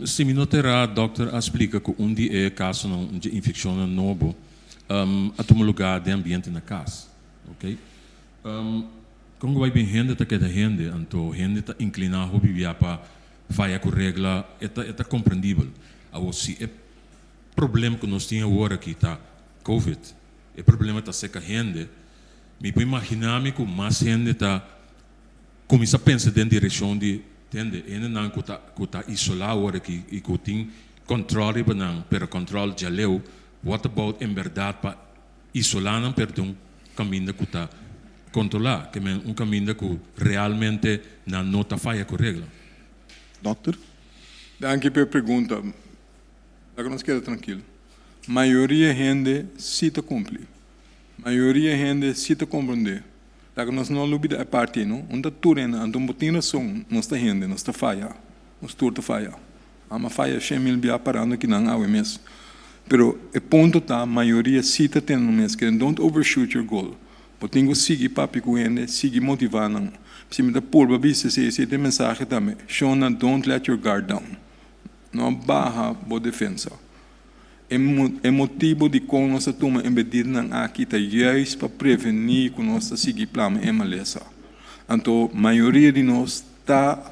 Si mi no ta erá, dòkter a splika ku un di e kasonan dje infekshonnan nobo a tuma lugá den ambiente na kas. Oké. Kon ku bai bin hende ta keda hende, anto hende ta inkliná hopi bia pa faya ku regla, e ta e ta komprendibel. Awor si e problem ku nos tin awor aki ta covid, e problema ta seka hende, mi por imaginá mi ku mas hende ta kuminsá pensa den direkshon di tende hendenan ku ta ku ta isolá awor aki i ku tin kòntròl riba nan, pero kòntròl djaleu, what about en bèrdat pa Isolá nan perde un kaminda ku ta kontrolá, ke men un kaminda ku realmente nan no ta faya ku regla. Dòkter. Danki pa e pregunta. Laga nos keda trankil. Mayoria hende si ta kumpli. Mayoria hende si ta komprondé. Laga nos no lubida e parti ei, no? Un ta tur hende, anto bo tin rason, nos ta hende, nos ta faya. Nos tur ta faya. Ami a faya 100.000 bia parando akinan awe mes. Pero e punto ta, mayoria si ta tene nan mes. Kere don't overshoot your goal. Bo tin ku sigui papia ku hende, sigui motivá nan. Si mi ta purba bisa esei, esei ta e mensahe tambe. Shona, don't let your guard down. No baha bo defensa. E e motibu dikon nos ta tuma e medidanan aki ta juist pa prevení ku nos ta sigui plama e malesa. Anto mayoria di nos ta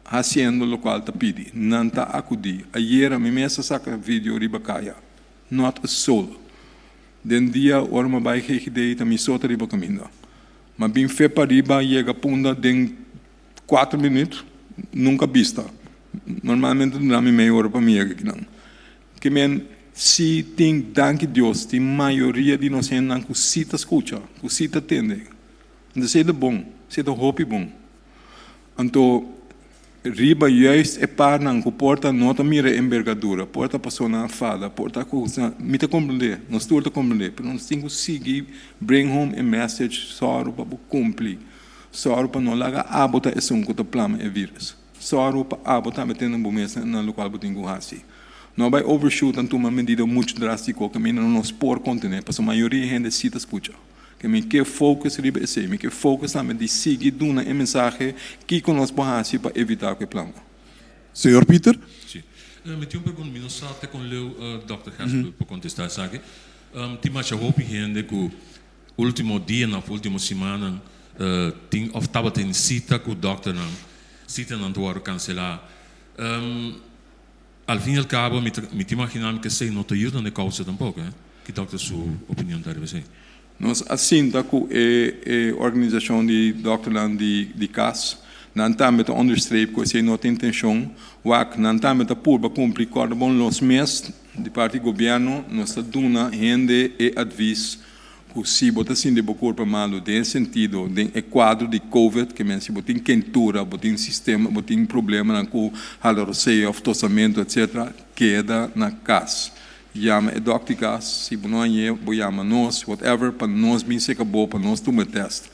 hasiendo lokual ta pidi. Nan ta akudí. Ayera mi mes a saka video riba kaya. Not a soul. Den dia ora mi a bai GGD ta mi so ta riba kaminda. Mi a bin fe pariba yega Punda den Cuatro minuut nunca bista. Normalmente dura mi meia ora pa mi yega akinan. Ke men si tin danki Dios tin mayoria di nos hendenan ku si ta skucha, ku si ta tende. Anto esei ta bon, esei ta hopi bon. Anto riba juist e parnan ku por ta no ta mira e embergadura, por ta paso nan a fada, por ta ku mi ta komprende, nos tur ta komprende, pero nos tin ku sigui bring home e message sòru pa bo kumpli. Sòru pa no laga abo ta esun ku ta plama e vírus. Sòru pa abo tambe tene bo mes na lokual bo tin ku hasi. No bai overshoot en tuma medida muchu drástiko kaminda no nos por kontené, pasobra mayoria hende sí ta skucha. Ke mi ke focus riba esei. Mi ke focus tambe di sigui duna e mensahe kiko nos por hasi pa evitá ku e plama. Señor Pieter. Sí. Mi tin un pregunta, mi no sa te kon leu dòkter Hesselbult por kontestá esaki. Tin masha hopi hende ku Ultimo dianan of ultimo simannan tin of tabatin sita ku dòkternan, sitanan ta wòrdu kanselá. Al fin i al kabo mi ta mi ta imaginá mi ku esei no ta yuda na e kousa tampoko, eh. Ki dòkter su opinion ta riba esei? Nos a sinta ku e e organisashon di dòkternan di di kas. Nan tambe ta onderstreep ku esei no ta intenshon. Wak, nan tambe ta purba kumpli kòrda bon los mes di parti gobièrnu nos ta duna hende e advis ku si bo ta sinti bo kurpa malu den e sentido, den e kuadro di covid, ke men si bo tin kentura, bo tin sistema, bo tin problemanan ku hala rosea òf tosamentu etsetera, keda na kas. Yama e dòkter di kas, si bo no hañ'é bo yama nos, whatever, pa nos bin seka bo pa nos tuma e tèst.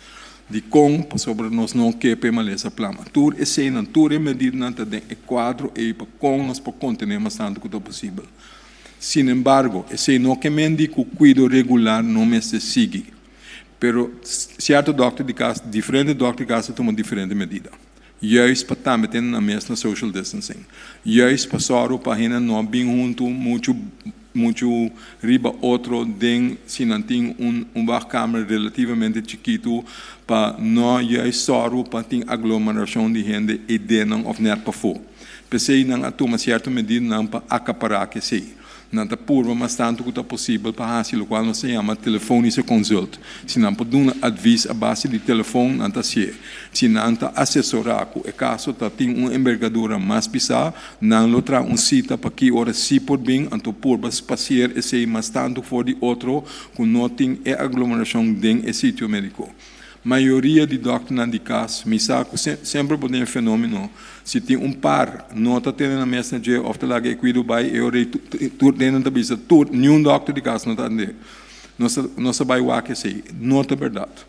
Dikon? Pasobra nos no ke pa e malesa plama. Tur eseinan, tur e medidanan ta den e kuadro ei pa kon nos por kontené mas tantu ku ta posibel. Sin embargo, esei no ke men di ku kuido regular no mester sigui. Pero sierto dòkter di kas, diferente dòkter di kas ta tuma diferente medida. Juist pa tambe tene nan mes na social distancing. Juist pa sòru pa hende no bin huntu muchu muchu riba otro den si nan tin un un wachtkamer relativamente chikitu pa no juist sòru pa tin aglomerashon di hende eidennan òf nèt pafó. P'esei nan a tuma sierto medidanan pa akapará ku esei. Nan ta purba mas tantu ku ta posibel pa hasi lokual nos ta yama telefonische consult. Si nan por duna advis a base di telefon, nan ta hasié. Si nan ta asesorá ku e kaso ta tin un embergadura mas pisá, nan lo traha un sita pa ki ora sí por bin, anto purba spasier esei mas tantu for di otro ku no tin e aglomerashon den e sitio médiko. Mayoria di dòkternan di kas, mi sa ku semper bo den e fenómeno, si tin un par no ta tene nan mes na dje òf ta laga e kuido bai, e ora ei tur den nan ta bisa tur niun dòkter di kas no ta atendé. Nos ta nos ta bai wak esei. No ta bèrdat.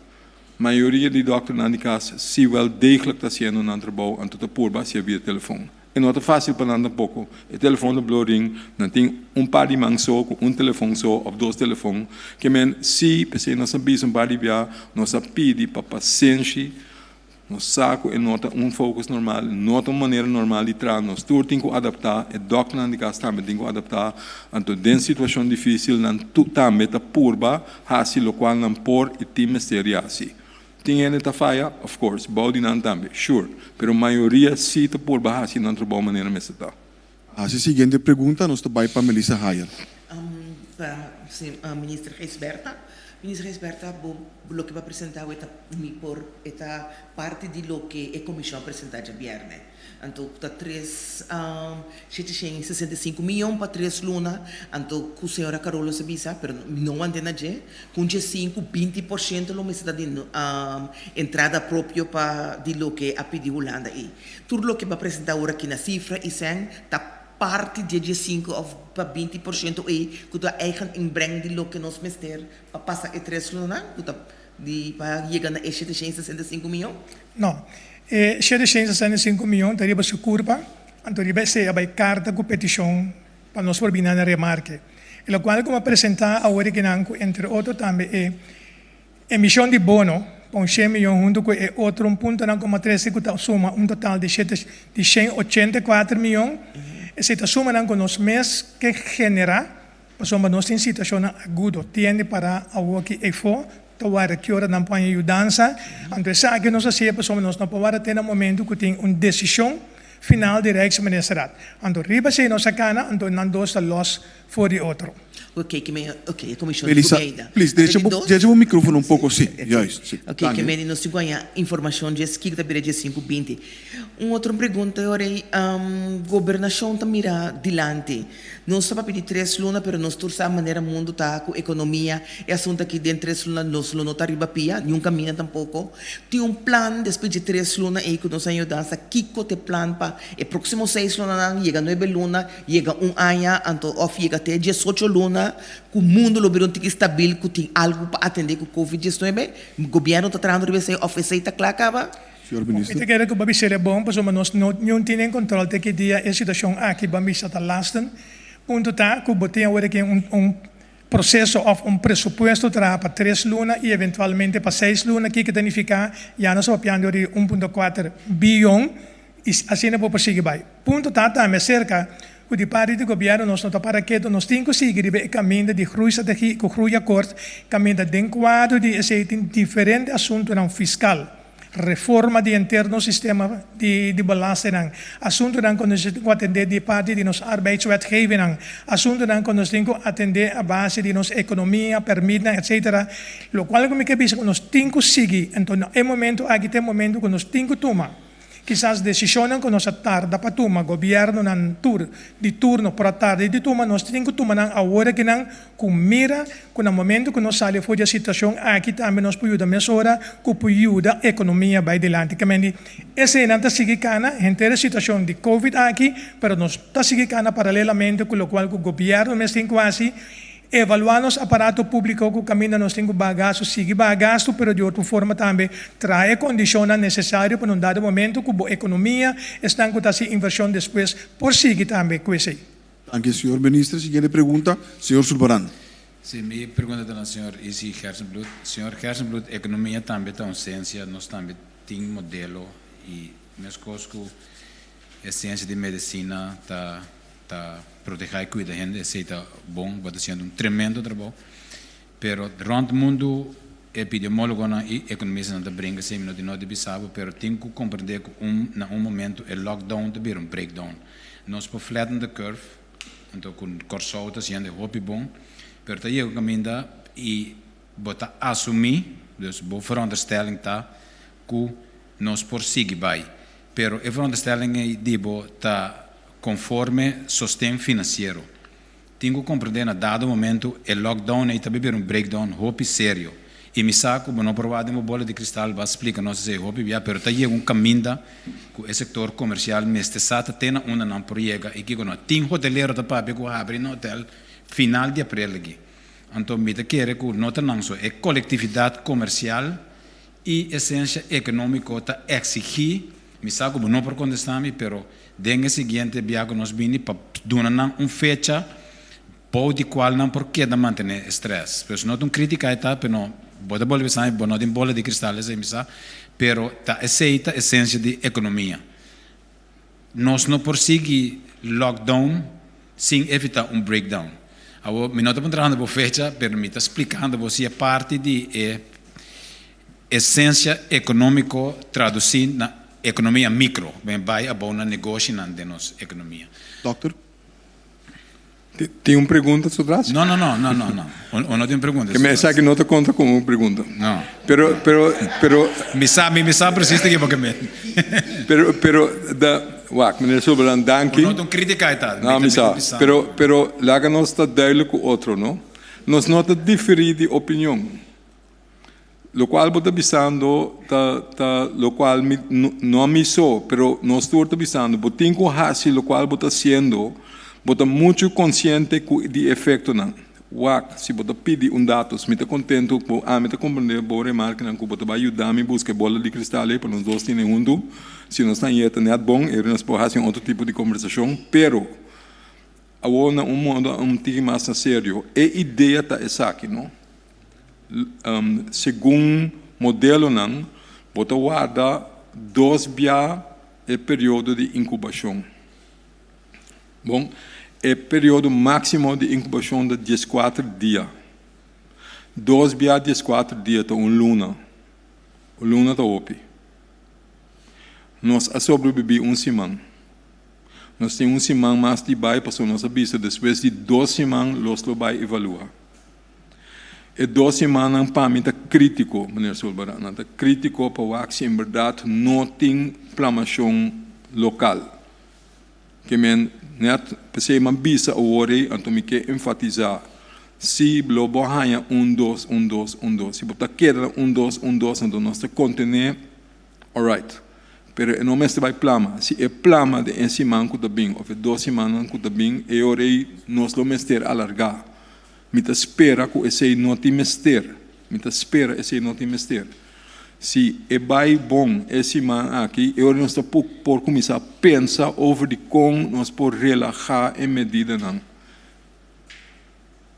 Mayoria di dòkternan di kas si wèl degelijk ta hasiendo nan trabou anto ta purba hasié via telefòn. E no ta fásil pa nan tampoko. E telefòn ta blo ring, nan tin un par di man so ku un telefòn so òf dos telefòn. Ke men si, p'esei nos a bisa un par di bia, nos a pidi pa pasenshi, nos sa ku e no ta un focus normal, no ta un manera normal di traha, nos tur tin ku adaptá, e dòkternan di kas tambe tin ku adaptá. Anto den situashon difísil nan tambe ta purba hasi lokual nan por i tin mester di hasi. Tin hende ta faya? Of course. Bou di nan tambe. Sure. Pero mayoria si ta purba haci nan trabou manera mester ta. Haci siguiente pregunta, nos ta bay pa Melissa Hayer. Pa Minister Gijsbertha. Minister Gijsbertha, bo loke bo a presenta awe ta mi por e ta parti di loke e komishon a presenta djabièrnè. Anto ku ta tres 765 miyon pa tres luna, anto ku señora Carolus a bisa, pero mi no wante na dje, ku un dje sinku, 20% lo mester ta di entrada propio pa di loke a pidi Hulanda ei. Tur loke bo a presenta awor aki na sifra i sèn ta parti dje dje sinku òf pa 20% ei ku ta eigen inbreng di loke nos mester pa pasa e tres lunanan ku ta di pa yega na e 765 miyon. No. E 765 miyon ta riba su kurpa. Anto riba esei a bai karta ku petishon pa nos por bini na remarke. E lokual ku a presentá awor kinan ku entre otro tambe e emishon di bono pa un shen miyon huntu ku e otro un puntonan koma trese ku ta suma un total di shete di 184 miyon. Esei ta sumanan ku nos mes ke generá pasobra nos tin situashonnan agudo. Tiende para awoki efo ta warda ki ora nan por haña yudansa. Anto esaki nos a hasié pasobra nos no por warda te na momento ku tin un desishon final di Rijksministerraad. Anto riba esei nos a kana, anto nan dos ta lòs for di otro. Oké, ke men, oké, e komishon di Melissa, Cumeida. please, Anto derecha di bo, dos? derecha bo microfono un poco, sí, Oké, juist, sí. oké, Dank ke je. men nos tin ku haña informashon dje kiko ta bira dje sinku binti. Un otro pregunta e ora ei, gobernashon ta mira dilanti. Nos ta papia di tres luna, pero nos tur sa manera mundu ta ku ekonomia, e asuntu aki den tres luna nos lo no ta riba pia, niun kaminda tampoko. Tin un plan despues dje tres luna ei ku nos a yudansa, kiko ta e plan pa e próksimo seis lunanan, yega nuebe luna, yega un aña, anto òf yega te diesocho luna ku mundu lo bira un tiki stabil ku tin algu pa atendé ku covid 19? Gobièrnu ta trahando riba esei òf esei ta kla kaba? Señor Mi Minister. ta kere ku bo bisa el e bon pasobra nos no niun tin den kontrol te ki dia e situashon aki bo a bisa ta lasten. Punto ta ku bo tin awor aki un un proseso òf un presupuesto traha pa tres luna i eventualmente pa seis luna kiko ta nifiká ya nos a papiando di 1.4 biyon i asina bo por sigui bai. Punto ta tambe aserka ku di parti di gobièrnu nos no ta para ketu nos tin ku sigui riba e kaminda di groeistrategie ku groeiakkoord kaminda den kuadro di esei tin diferente asuntunan fiskal. Reforma di henter nos sistema di di belastingnan, asuntunan ku nos tin ku atendé di parti di nos arbeidswetgevingnan, asuntunan ku nos tin ku atendé a base di nos ekonomia, pèrmitnan, etsetera. Lokual ku mi ke bisa ku nos tin ku sigui. Enton na e momento aki ta e momento ku nos tin ku tuma. Kisas desishonnan ku nos a tarda pa tuma, gobièrnunan tur di turno por a tarda di tuma, nos tin ku tuma nan awor akinan ku mira ku na momentu ku nos sali for di e situashon aki tambe nos por yuda mesora ku por yuda ekonomia bai dilanti. Kementi eseinan ta sigui kana henter e situashon di covid aki, pero nos ta sigui kana paralelamente ku lokual ku gobièrnu mes tin ku hasi. Evaluá nos aparato públiko ku kaminda nos tin ku baha gastu, sigui baha gastu, pero di otro forma tambe traha e kondishonnan nesesario pa na un dado momento ku bo ekonomia, esnan ku ta hasi invershon despues por sigui tambe ku esei. Danki, señor Minister. Siguiente pregunta, señor Sulvaran. Sí, mi pregunta ta na señor Izzy Gerstenbluth. Señor Gerstenbluth, ekonomia tambe ta un siensia, nos tambe tin modelo i meskos ku e siensia di medisina ta Ta protehá i kuida hende, esei ta bon, bo ta hasiendo un tremendo trabou. Pero rònt mundu epidemiólogonan i ekonomistanan ta bringa esei, mi no tin nota di bisa bo, pero tin ku komprendé ku un na un momento e lockdown ta bira un breakdown. Nos por flatten the curve, anto ku Kòrsou ta hasiendo e hopi bon, pero ta yega un kaminda i bo ta asumí, dus bo veronderstelling ta ku nos por sigui bai. Pero e veronderstelling ei di bo ta konforme sosten finansiero. Tin ku komprendé na dado momentu e lockdown ei ta bira un breakdown hopi serio. I mi sa ku bo no por wak den bo bola di kristal bo a splika nos esei hopi bia pero ta yega un kaminda ku e sektor komersial mester sa ta te na unda nan por yega i kiko no. Tin hotelero ta papia ku habri nan hotel final di aprel aki. Anto mi ta kere ku no ta nan so e kolektividat komersial I esensia ekonómiko ta eksigí, mi sa ku bo no por kontestá mi, pero den e siguiente bia ku nos bini pa duna nan un fecha bou di kual nan por keda mantené e strès. Pues no ta un krítika e ta, pero no, bo ta bolbe bisa mi, bo no tin bola di kristal esei mi sa, pero ta esei ta esensia di ekonomia. Nos no por sigui lockdown sin evitá un breakdown. Awor, mi no ta puntrando bo fecha, pero mi ta splikando bo si e parti di e esensia ekonómiko tradusí na ekonomia mikro, ben bai abou na negoshinan den nos ekonomia. Dòkter. Tin un pregunta su tras? No, no, no, no, no, no. O no tin pregunta su tras. Esaki no ta konta komo un pregunta. No. Pero, pero, pero. Mi sa, mi sa presis ta kiba ke men. Pero, pero, da, wak, meneer Sulvaran, danki. O no ta un kritika e ta. No, mi sa. Pero, pero, laga nos ta duidelijk ku otro, no? Nos no ta diferí di opinion. Lokual bo ta bisando ta ta lokual mi no a mi so, pero nos tur ta bisando, bo tin ku hasi lokual bo ta hasiendo, bo ta muchu konsiente ku di efektonan. Wak, si bo ta pidi un datos, mi ta kontentu ku ami ta komprendé bo remarkenan ku bo ta bai yuda mi buska e bola di kristal ei pa nos dos tene huntu. Si nos ta yeta nèt bon, e nos por hasi un otro tipo di kombersashon. Pero, awor na un modo un tiki mas na serio, e idea ta esaki, no? Segun modelonan, bo ta warda dos bia e periodo di inkubashon. Bon, e periodo máksimo di inkubashon ta dieskuater dia. Dos bia dieskuater dia ta un luna. Un luna ta hopi. Nos a sobrebibí un siman. Nos tin un siman mas di bai pasobra nos a bisa despues di dos siman los lo bai evaluá. E dos simannan pa mi ta krítiko, meneer Sulbaran. Nan ta krítiko pa wak si en bèrdat no tin plamashon lokal. Ke men net p'esei m'a bisa awor ei, anto mi ke enfatisá, si lo bo haña un dos, un dos, un dos. Si bo ta keda na un dos, un dos, anto nos ta kontené, alright. Pero e no mester bai plama. Si e plama den e siman ku ta bin òf e dos simannan ku ta bin, e ora ei nos lo mester alargá. Mi ta spera ku esei no tin mester. Mi ta spera esei no tin mester. Si e bai bon e siman aki, e ora nos ta por kuminsá pensa over di kon nos por relahá e medidanan.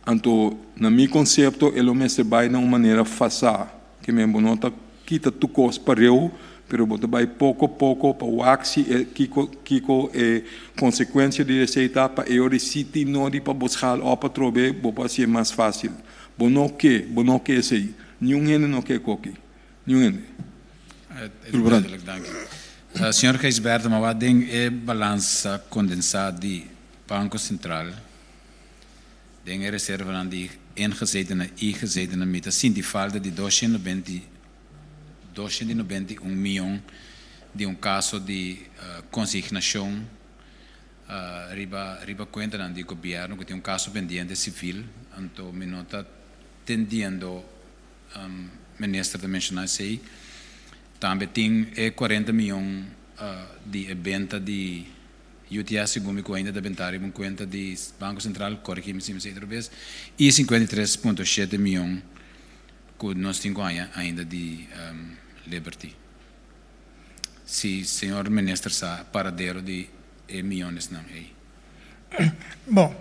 Anto, na mi konsepto, e lo mester bai na un manera fasá, ke men bo no ta kita tur kos pareu, pero bo ta bai poko poko pa wak si e kiko kiko e konsekuensia di esei ta pa e ora si tin nodi pa bo schaal òp atrobe, bo por hasié mas fásil. Bo no ke, bo no ke esei. Niun hende no ke koki. Niun hende. Duidelijk, danki. Señor Gijsbertha, ma wak den e balansa kondensá di Banko Sentral, den e reservanan di ingezetenen i gezetenen mi ta sinti falta di 290, 291 mion di un kaso di konsignashon riba riba kuentanan di gobièrnu ku tin un kaso pendiente sivil, anto mi no ta tendiendo minister ta menshoná esei. Tambe tin e 40 mion di e benta di UTS segun mi ku ainda ta bentá riba un kuenta di Banko Sentral, korigí mi si mi esei otro bes, i 53.7 mion ku nos tin ku haña ainda di Liberty. Si señor minister sa paradero di e mionesnan ei. Bon,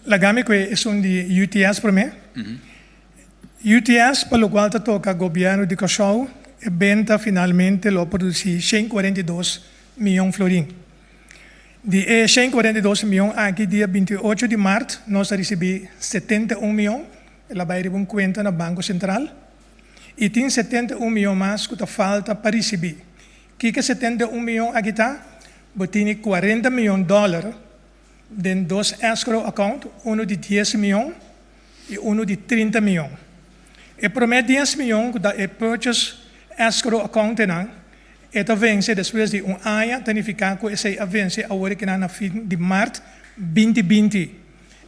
laga mi ku esun di UTS promé. UTS pa lokual ta toka gobièrnu di Kòrsou, e benta finalmente lo produsí 142 mion florin. Di e 142 mion aki dia 28 di mart nos a risibí 71 mion, el a bai riba un kuenta na Banko Sentral. I tin 71 mion mas ku ta falta pa risibí. Kiko e 71 mion aki ta? Bo tini 40 mion dòler den dos escrow account, unu di 10 mion i unu di 30 mion. E promé 10 mion ku ta e purchase escrow accountenan, e ta vense despues di un aña, ta nifiká ku esei a vense awor e kinan na fin di mart 2020.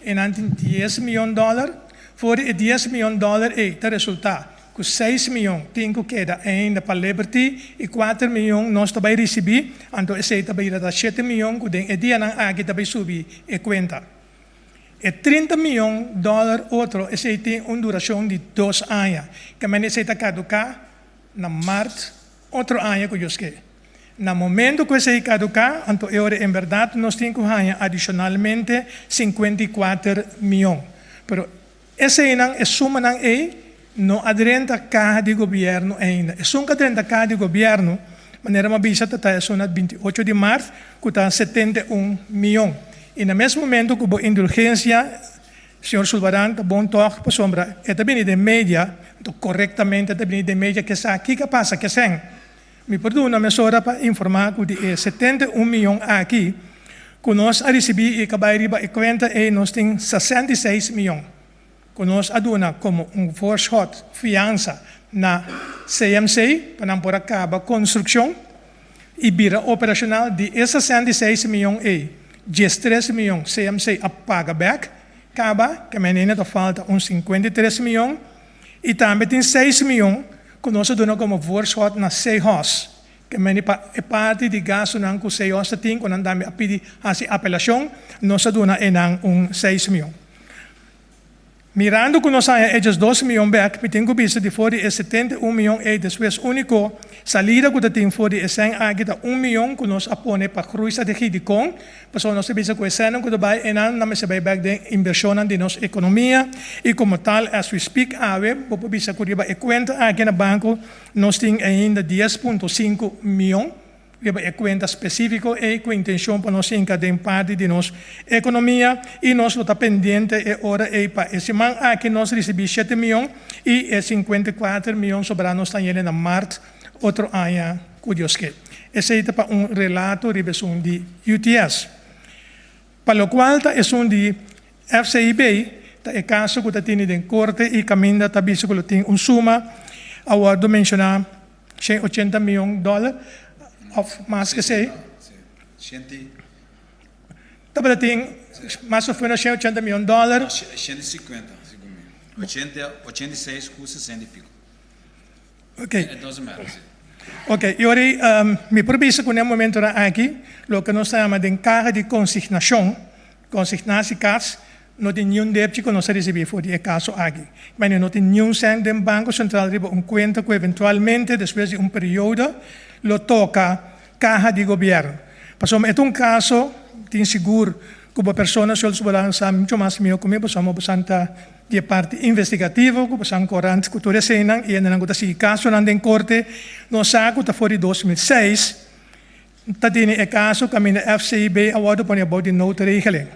E nan tin 10 mion dòler. For di e 10 mion dòler ei ta resultá ku 6 mion tin ku keda ainda pa Liberty i 4 mion nos ta bai risibí, anto esei ta bira ta 7 mion ku den e dianan aki ta bai subi e kuenta. E 30 mion dòler otro esei tin un durashon di 2 aña, ke manera esei ta kaduká na mart otro aña ku Dios ke. Na momento ku esei kaduká, anto e ora en bèrdat nos tin ku haña adishonalmente 54 mion. Pero eseinan, e sumanan ei, no a drenta kaha di gobièrnu ainda. Esun ku a drenta kaha di gobièrnu, manera mi a bisa, ta ta esun na 28 di mart, ku ta 71 mion. I na mes momento ku bo indulgensia, señor Sulvaran, ta bon tòg, pasobra e ta bini den media, anto korektamente ta bini den media ke sa kiko a pasa kesen. Mi por duna mesora pa informá ku di e 71 mion aki ku nos a risibí i ka bai riba e kuenta ei nos tin 66 mion ku nos a duna komo un voorschot, fiansa, na CMC pa nan por a kaba konstrukshon i bira operashonal. Di e 66 mion ei, 13 mion CMC a paga bèk kaba, ke menene ta falta un 53 mion i tambe tin 6 mion ku nos a duna komo voorschot na Sehos, ke meni pa e parti di gastunan ku Sehos ta tin ku nan tambe a pidi hasi apelashon, nos a duna enan un 6 mion. Mirando ku nos haña e 12 mion bèk, mi tin ku bisa di for di e 71 mion ei despues úniko salida ku ta tin for di e sèn aki ta 1 mion ku nos a pone pa groeistrategie. Dikon? Pasobra nos ta bisa ku e sènnan ku ta bai einan nan mester bai bèk den invershonnan di nos ekonomia i komo tal, as we speak awe, bo por bisa ku riba e kuenta aki na banko nos tin ainda 10.5 mion riba e kuenta spesífiko ei ku intenshon pa nos hinka den parti di nos ekonomia i nos lo ta pendiente e ora ei pa e siman aki nos risibí 7 mion i e 54 mion sobrá nos ta yende na mart otro aña ku Dios ke. Esei ta pa un relato riba esun di UTS. Pa lokual ta esun di FCIB, ta e kaso ku ta tini den korte i kaminda ta bisa ku lo tin un suma a wòrdu menshoná 180 mion dòler òf mas ku esei. Tabata tin mas òf ménos 180 mion dòler. 150, segun mi. 80, 86 ku 60 i piko. Ok. It doesn't matter, si. Ok, i ora mi por bisa ku na e momentonan aki loke nos ta yama den kaha di konsignashon, consignatiekas, no tin niun depchi ku nos a risibí for di e kaso aki. Mane no tin niun sèn den Banko Sentral riba un kuenta ku eventualmente despues di un periodo lo toka kaha di gobièrnu. Pasobra e ta un kaso, tin sigur ku bo persona Schultz Bolan sa mucho mas mihó ku mi pasobra bo san ta di e parti investigativo ku bo san korant ku tur eseinan i hendenan ku ta sigui kasonan den korte nos sa ku ta for di 2006 ta tene e kaso kaminda FCIB a wòrdu pone abou di noodregeling.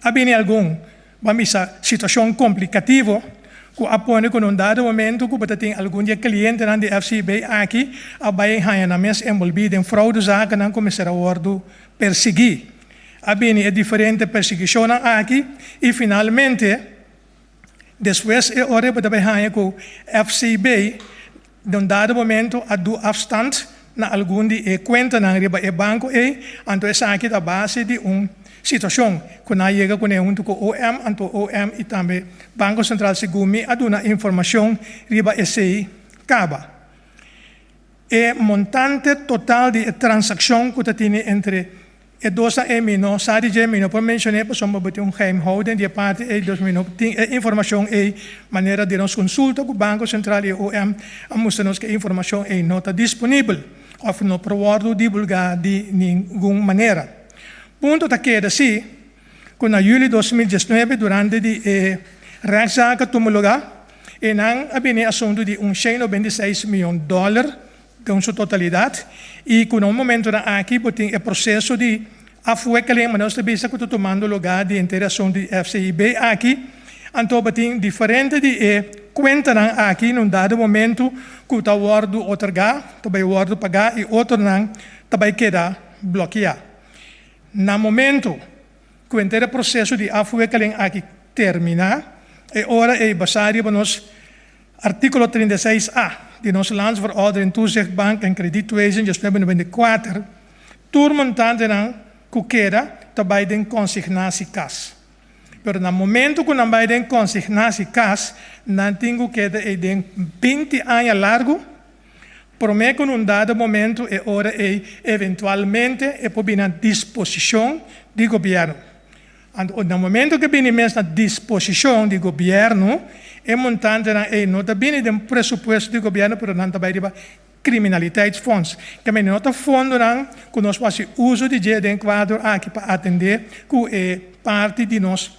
A bini algun, ban bisa, situashon komplikativo ku a pone ku na un dado momento ku bo ta tin algun di e klientenan di FCIB aki a bai haña nan mes enbolbí den fraudezakennan ku mester a wòrdu persiguí. A bini e diferente persiguishonnan aki i finalmente despues e ora bo ta bai haña ku FCIB den un dado momento a du afstand na algun di e kuentanan riba e banko ei, anto esaki ta base di un situashon ku nan a yega kuné huntu ku OM, anto OM i tambe Banko Sentral segun mi a duna informashon riba esei kaba. E montante total di e transakshon ku ta tene entre e dos nan ei mi no sa di dje, mi no por menshoné pasobra bo tin un geheimhouding di e parti ei, dus mi no tin e informashon ei manera di nos konsulta ku Banko Sentral i OM a mustra nos ku e informashon ei no ta disponibel òf no por wòrdu divulgá di ningun manera. Punto ta keda si ku na yüli 2019 durante di e rèchtzaak a tuma lugá e nan a bini e asuntu di un 196 mion dòler den su totalidat i ku na un momentonan aki bo tin e proseso di afwikkeling, manera nos ta bisa ku ta tumando lugá di henter e asuntu di FCIB aki, anto bo tin diferente di e kuentanan aki na un dado momentu ku ta wòrdu otorgá, ta bai wòrdu pagá i otronan ta bai keda blòkiá. Na momentu ku henter e proseso di afwikkeling aki terminá, e ora ei basá riba nos Artíkulo 36a di nos Landsverordening Toezicht Bank en Kredietwezen 1994, tur montantenan ku keda ta bai den consignatiekas. Pero na momento ku nan bai den consignatiekas, nan tin ku keda ei den 20 aña largu, promé ku na un dado momento e ora ei eventualmente e por bini na disposishon di gobièrnu. Anto na momento ku e bini mes na disposishon di gobièrnu, e montantenan ei no ta bini den presupuesto di gobièrnu, pero nan ta bai riba criminaliteitsfonds. Ke mende no ta fondonan ku nos por hasi uso di dje den kuadro aki pa atendé ku e parti di nos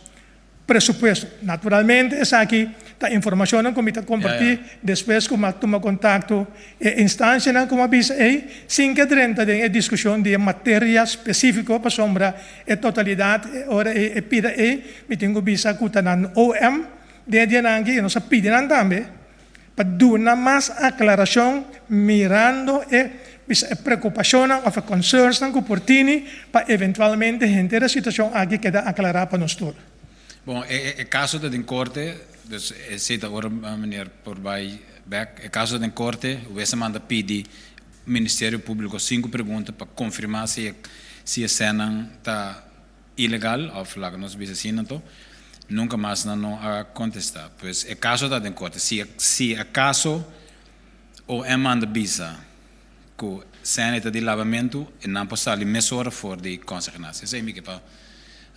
presupuesto. Naturalmente esaki ta informashonnan ku mi ta kompartí despues ku mi a tuma kontakto e instansianan ku mi a bisa ei, sin ke drenta den e diskushon di e materia spesífiko pasobra e totalidat e ora ei e pida ei mi tin ku bisa ku ta nan OM den e dianan aki i nos a pidi nan tambe pa duna mas aklarashon mirando e bisa e preokupashonnan òf e concernsnan ku por tini pa eventualmente henter e situashon aki keda aklará pa nos tur. Bon, e kaso ta den korte, dus esei ta ora meneer por bai bek. E kaso ta den korte, wes a manda pidi Ministerio Públiko sinku pregunta pa konfirmá si e si e sènnan ta ilegal òf laga nos bisa asina anto. Nunka mas nan no a kontestá. Pues e kaso ta den korte. Si si akaso OM manda bisa ku sèn ei ta di labamentu, e nan por sali mesora for di konsignatie. Esei mi ke pa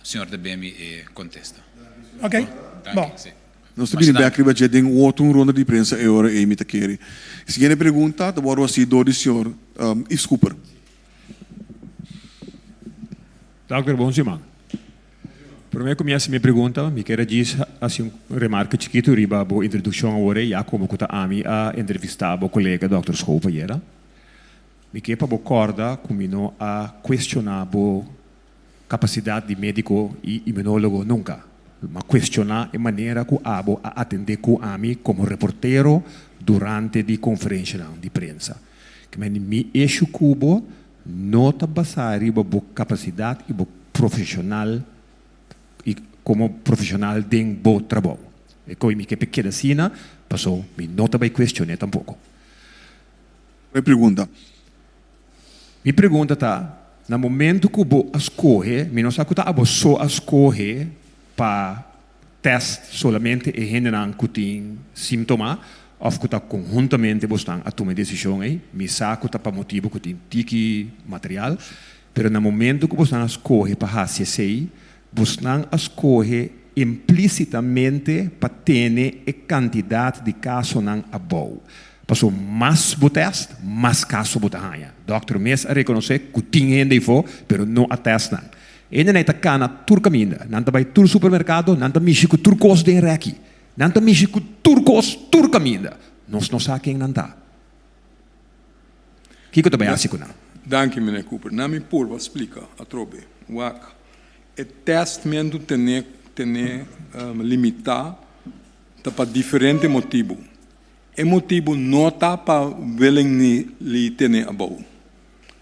señor ta bemi e kontesta. Ok. Bon. Nos ta bini bek riba dje den otro un ronda di prensa e ora ei mi ta kere. Siguiente pregunta ta wòrdu hasi dor di señor Yves Cooper. Dòkter, bon siman. Promé ku mi hasi mi pregunta, mi kier a djis hasi un remarke chikitu riba bo introdukshon awor ei, ya komo ku ta ami a entrevistá bo kolega dòkter Schoof ayera. Mi ke pa bo kòrda ku mi no a kuestioná bo kapasidat di médiko i imunólogo nunka. Mi a kuestioná e manera ku abo a atendé ku ami komo reportero durante di konferenshanan di prensa. Kmende mi eshu ku bo no ta basá riba bo kapasidat i bo profeshonal i komo profeshonal den bo trabou. E koe mi ke pa e keda asina, paso mi no ta bai kuestion'é tampoko. Mi pregunta. Mi pregunta ta, na momento ku bo a skohe, mi no sa ku ta abo so a skohe pa test solamente e hendenan ku tin símtoma òf ku ta konhuntamente bosnan a tuma e desishon ei. Mi sa ku ta pa motibu ku tin tiki material, pero na momento ku bosnan a skohe pa hasi esei, bosnan a skohe implísitamente pa tene e kantidat di kasonan abou. Pasobra mas bo tèst, mas kaso bo ta haña. Dòkter mes a rekonosé ku tin hende eifó, pero no a tèst nan. Hende ta kana tur kaminda. Nan ta bai tur supermerkado, nan ta mishi ku tur kos den rèki. Nan ta mishi ku tur kos tur kaminda. Nos no sa ken nan ta. Kiko ta bai hasi ku nan? Danki, Meneer Cooper. Na mi purba splika atrobe. Wak, e tèstmentu tene tene limitá ta pa diferente motibu. E motibu no ta pa willingly tene abou.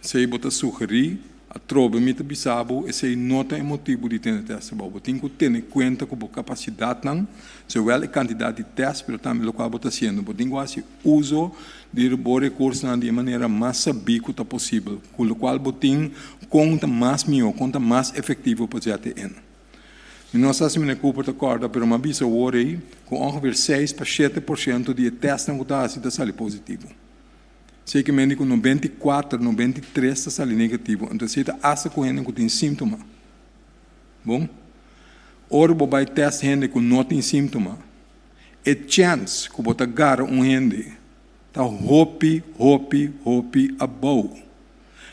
Esei bo ta sugerí, atrobe mi ta bisa bo, esei no ta e motibu di tene tèst abou. Bo tin ku tene kuenta ku bo kapasidatnan, zowel e kantidat di tèst pero tambe lokual bo ta hasiendo. Bo tin ku hasi uso di bo rekursonan di e manera mas sabí ku ta posibel, ku lokual bo tin kon ta mas mihó, kon ta mas efektivo pa ZTN. Mi no sa si Meneer Cooper ta kòrda, pero mi a bisa awor ei ku ongeveer seis pa shete por shento di e tèstnan ku ta hasi ta sali positivo. Sekermente ku 94, 93 ta sali negativo. Anto esei ta asta ku hende ku tin síntoma. Bon, ora bo bai tèst hende ku no tin síntoma, e chèns ku bo ta gara un hende ta hopi, hopi, hopi abou.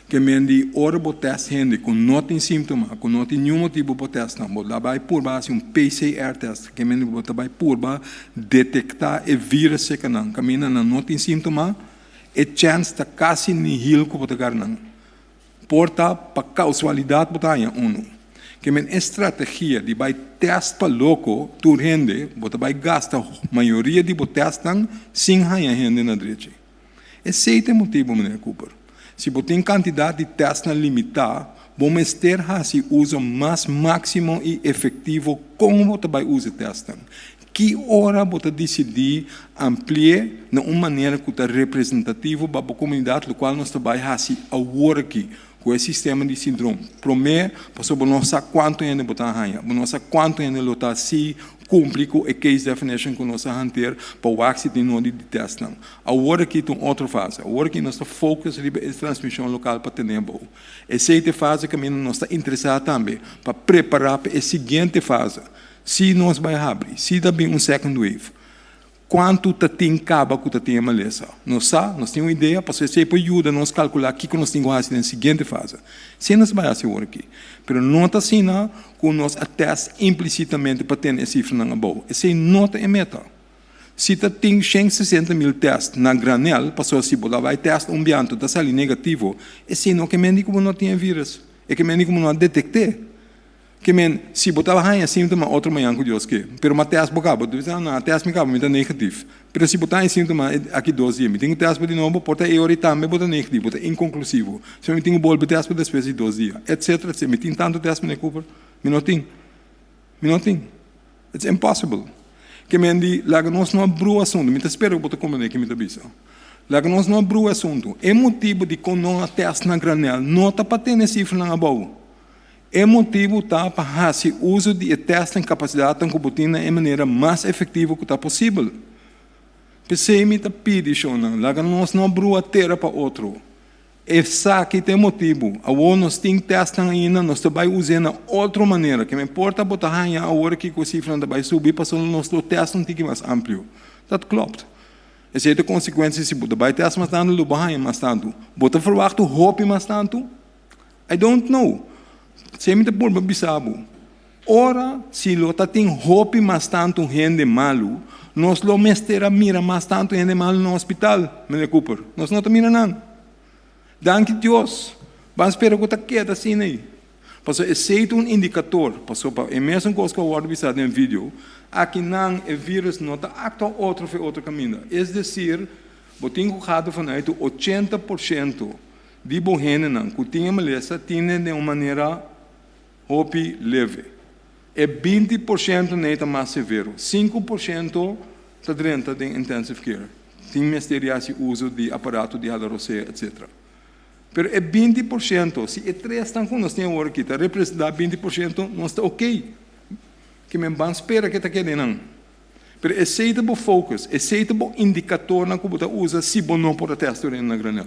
Ke men di ora bo tèst hende ku no tin síntoma, ku no tin niun motibu pa tèst nan, bo ta bai purba hasi un PCR tèst, ke men di bo ta bai purba detektá e vírus seka nan kaminda nan no tin síntoma, e chèns ta kasi nihil ku bo ta gara nan. Por ta pa kausualidat bo ta haña unu. Ke men e strategia di bai tèst pa loko tur hende, bo ta bai gasta mayoria di bo tèstnan sin haña hende na drechi. Esei ta e motibu, Meneer Cooper. Si bo tin kantidat di tèstnan limitá, bo mester hasi uso mas máksimo i efektivo kon bo ta bai usa e tèstnan. Ki ora bo ta disidí ampli'é na un manera ku ta representativo pa bo komunidat, lokual nos ta bai hasi awor aki ku e sistema di sindrom. Promé, pasobra bo no sa kuantu hende bo ta haña, bo no sa kuantu hende lo ta si kumpli ku e case definition ku nos a hanteer pa wak si tin nodi di tèstnan. Awor aki ta un otro fase. Awor aki nos ta focus riba e transmishon lokal pa tene abou. Esei ta e fase kaminda nos ta interesá tambe pa prepará pa e siguiente fase. Si nos bai habri, si ta bin un second wave, kuantu ta tin kaba ku ta tin e malesa? Nos sa, nos tin un idea, pasobra esei por yuda nos kalkulá kiko nos tin ku hasi den e siguiente fase. Si nos bai hasi awor aki. Pero no ta asina ku nos a tèst implisitamente pa tene e sifranan abou. Esei no ta e meta. Si ta tin 160.000 tèst na granèl, pasobra si bo ta bai tèst un biantu ta sali negativo, esei no ke men di ku bo no tin e vírùs. E ke men di ku bo no a detekt'é. Ke men, si bo ta haña síntoma otro mañan ku Dios ke, pero m'a tèst bo kaba, bo ta bisa, no, a tèst mi kaba, mi ta negatif. Pero si bo ta haña síntoma aki dos dia, mi tin ku tèst bo di nobo, por ta e ora ei tambe bo ta negatif, bo ta inkonklusivo. So mi tin ku bolbe tèst bo despues di dos dia, etcetera, etcetera. Mi tin tantu tèst, meneer Cooper? Mi no tin. Mi no tin. It's impossible. Ke men di, laga nos no a brua asuntu. Mi ta spera ku bo ta komprendé ke mi ta bisa. Laga nos no a brua asuntu. E motibu dikon no a tèst na granèl no ta pa tene sifranan abou. E motibu ta pa hasi uso di e tèst en kapasidatnan ku bo tin na e manera mas efektivo ku ta posibel. P'esei mi ta pidi, shonnan, laga nos no a brua tera pa otro. Esaki ta e motibu. Awor nos tin tèstnan ainda, nos ta bai us'é na otro manera. Ke men por ta bo ta haña awor aki ku e sifranan ta bai subi pasobra nos lo tèst un tiki mas amplio. Dat klopt. Esei ta e konsekuensia si bo ta bai tèst mas tantu lo bo haña mas tantu. Bo ta ferwachtu hopi mas tantu? I don't know. Esei mi ta purba bisa bo. Ora si lo ta tin hopi mas tantu hende malu, nos lo mester a mira mas tantu hende malu na hospital, Meneer Cooper. Nos no ta mira nan. Danki Dios. Ban spera ku ta keda asina ei. Pasobra esei ta un indikator. Pasobra pa e mesun kos ku a wòrdu bisá den video, akinan e virus no ta aktua otro for e otro kaminda. Es desir, bo tin ku gadu vanuit 80% di bo hendenan ku tin e malesa tine den un manera hopi leve. E 20% nei ta mas severo. 5% ta drenta den intensive care. Tin mester di hasi uso di aparato di hala rosea, etc. Pero e 20%, si e tresnan ku nos tin awor aki ta representá 20%, nos ta okey. Ke men ban spera ke ta keda einan. Pero esei ta bo focus, esei ta bo indikatornan ku bo ta usa si bo no por a tèst tur hende na granel.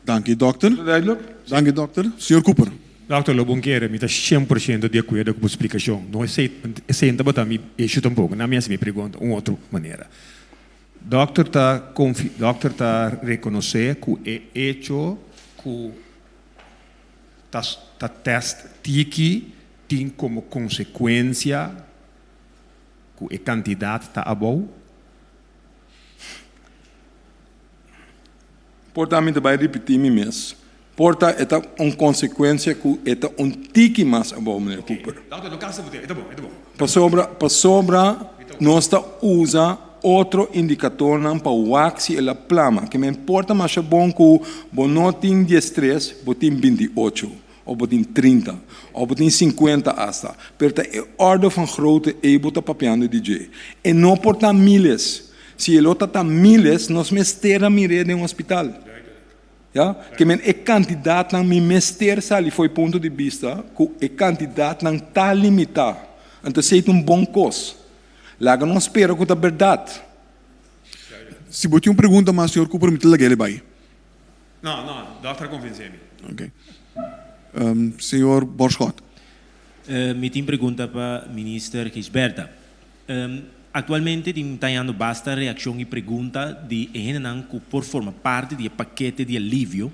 Danki dokter. Is dat duidelijk? Danki dokter. Señor Cooper. Dokter, lo bon kere, mi ta 100% di akuerdo ku bo splikashon. No esei, esei no tabata mi issue tampoko. Na mi hasi mi pregunta un otro manera. Dokter ta konfi, dokter ta rekonosé ku e echo ku ta ta tèst tiki tin komo konsekuensia ku e kantidat ta abou? Por ta mi ta bai ripití mi mes. Por ta e ta un konsekuensia ku e ta un tiki mas abou, meneer Cooper. Pasobra, pasobra nos ta usa otro indikatornan pa wak si el a plama. Ke men por ta masha bon ku bo no tin 13, bo tin 28, òf bo tin 30, òf bo tin 50 asta. Pero ta e orde van grootte ei bo ta papiando di dje. E no por ta miles. Si e lo ta ta miles, nos mester a mir'é den hospital. Ya? Ke men e kantidatnan mi mester sali fo'i punto di bista ku e kantidatnan ta limitá. Anto esei ta un bon kos. Laga nos spera ku ta bèrdat. Si bo tin un pregunta mas, señor Cooper, mi ta laga el bai. No, no, dòkter a konvensé mi. Oké. Señor Borschot. Mi tin pregunta pa Minister Gijsbertha. Aktualmente tin ta hañando basta reakshon i pregunta di e hendenan ku por forma parti di e pakete di alivio,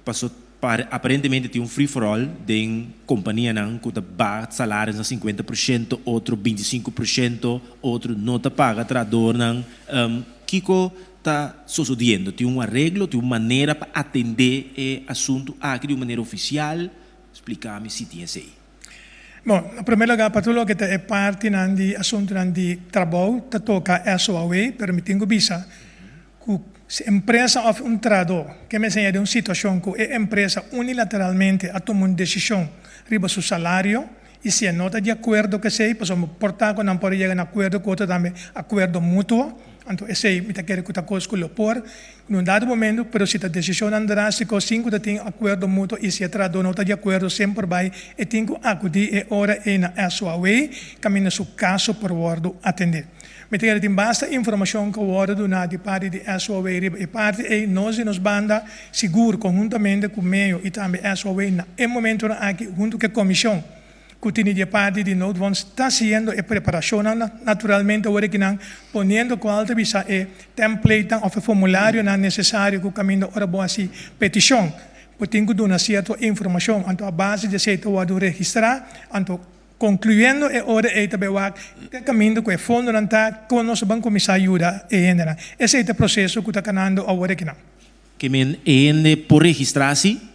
paso aparentemente tin un free for all den kompanianan ku ta baha salaris na 50%, otro 25%, otro no ta paga trahadornan. Kiko ta sosodiendo? Tin un areglo, tin un manera pa atendé e asuntu aki di un manera ofisial? Splika mi si tin esei. Bon, na promé lugá pa tur loke ta e partinan di asuntunan di trabou ta toka SOAW, pero mi tin ku bisa ku si empresa òf un trahadó ke mester den un situashon ku e empresa unilateralmente a tuma un desishon riba su salario i si e no ta di akuerdo ku esei, pasobra por ta ku nan por a yega na akuerdo ku otro tambe, akuerdo mutuo, anto esei mi ta kere ku ta kos ku lo por Na un dado momento, pero si ta decisionnan drástico sin cu ta tin acuerdo mutuo y si e trahador no ta di acuerdo semper bay e tin cu acudi e ora ey na SOAW caminda su caso por wordo atende. Mi ta kere tin basta informacion cu a wordo duna di parti di SOAW riba e parti ey. Nos di nos banda sigur conhuntamente cu meo y tambe SOAW na e momentonan aki hunto cu e comision ku tene di e parti di noodfonds ta hasiendo e preparashonnan naturalmente ora ki nan poniendo kual ta bisa e templatenan òf e formularionan nesesario ku kaminda ora bo hasi petishon bo tin ku duna sierto informashon anto a base di esei ta wòrdu registrá anto konkluyendo e ora ei ta bai wak te kaminda ku e fondonan ta kon nos a ban kuminsá yuda e hendenan esei ta e proseso ku ta kanando awor akinan. Ke men e hende por registrá si?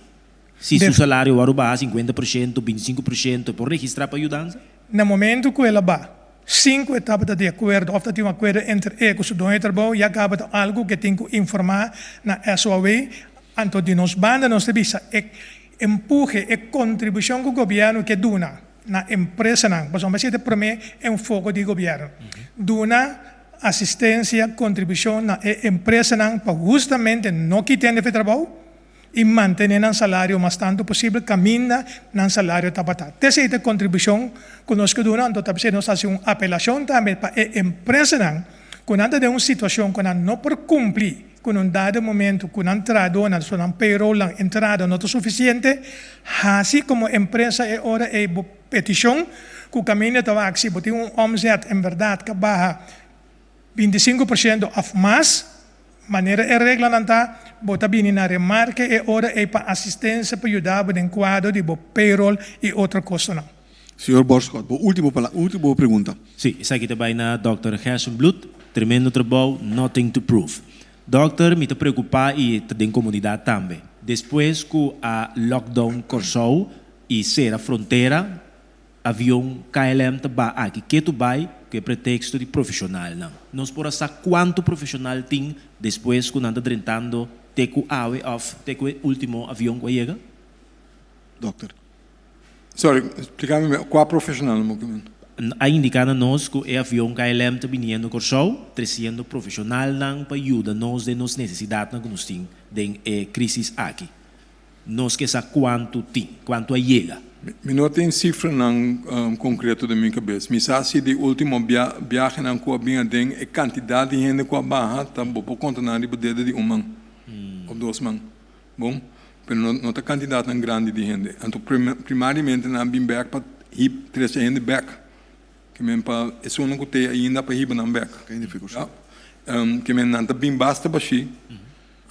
Si su salario wòrdu baha 50%, 25%, e por registrá pa yudansa? Na momento ku el a ba, sin ku e tabata di akuerdo òf ta tin un akuerdo entre e ku su doño di trabou, ya kaba ta algu ku e tin ku informá na SOAW. Anto di nos banda nos ta bisa e empuhe, e kontribushon ku gobièrnu ke duna na empresanan, pasobra esei ta e promé enfoko di gobièrnu, duna asistensia, kontribushon na e empresanan pa hustamente no kita hende for e trabou, i mantené nan salario mas tantu posibel kaminda nan salario tabata. Te esei ta e kontribushon ku nos ke duna, anto ta p'esei nos ta hasi un apelashon tambe pa e empresanan ku nan ta den un situashon ku nan no por kumpli. ku na un dado momento ku nan trahadónan, so nan payrollnan, entrada no ta sufisiente, hasi komo empresa e ora ei bo petishon ku kaminda ta wak si bo tin un omzet en bèrdat ka baha 25% òf mas, manera e reglanan ta, bo ta bini na remarke e ora ei pa asistensia pa yuda bo den kuadro di bo payroll i otro kostonan. Señor Borschot, bo ultimo pala, ultimo pregunta. Sí, esaki ta bai na Dòkter Gerstenbluth. Tremendo trabou, nothing to prove. Dòkter, mi ta preokupá i ta den komunidat tambe. Despues ku a lockdown Kòrsou i sera frontera, avion KLM ta ba aki ketu bai ku e preteksto di profeshonalnan. Nos por a sa kuantu profeshonal tin despues ku nan ta drentando te ku awe òf te ku e último avion ku a yega? Dòkter. Sorry, splika mi kua profeshonal nan bo ke men? A indiká na nos ku e avion KLM ta biniendo Kòrsou, tresiendo profeshonalnan pa yuda nos den nos nesesidatnan ku nos tin den e krísis aki. Nos ke sa kuantu tin, kuantu a yega. Mi no tin sifranan konkreto den mi kabes. Mi sa si di ultimo biahenan ku a bin aden e kantidat di hende ku a baha ta bo por konta nan riba dedo di un man òf dos man. Bon, pero no ta kantidatnan grandi di hende. Anto primariamente nan a bin bèk pa hib trese hende bèk. Ke men pa esunnan ku t'ei ainda pa hiba nan bèk. Ke men nan ta bin basta bashí.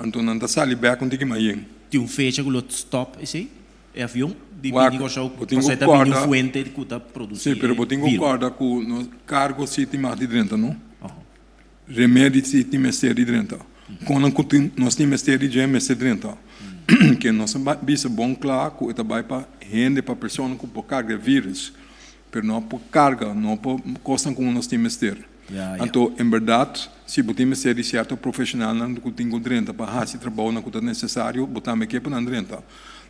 Anto nan ta sali bek un tiki mas yen. Tin un fecha ku lo stop esei, e avion di bini Kòrsou pasobra e ta bini un fuente ku ta produsí e virus. Sí, pero bo tin ku kòrda ku nos kargo sí tin mas di drenta, no? Remedi sí tin mester di drenta. Konan ku tin nos tin mester di dje mester drenta. Ke nos a bisa bon kla ku e ta bai pa hende, pa persona ku por karga e virus, pero no por karga, no por kosnan ku nos tin mester. Anto, en bèrdat, si bo tin mester di sierto profeshonalnan ku tin ku drenta pa hasi trabounan ku ta nesesario, bo tambe ke pa nan drenta.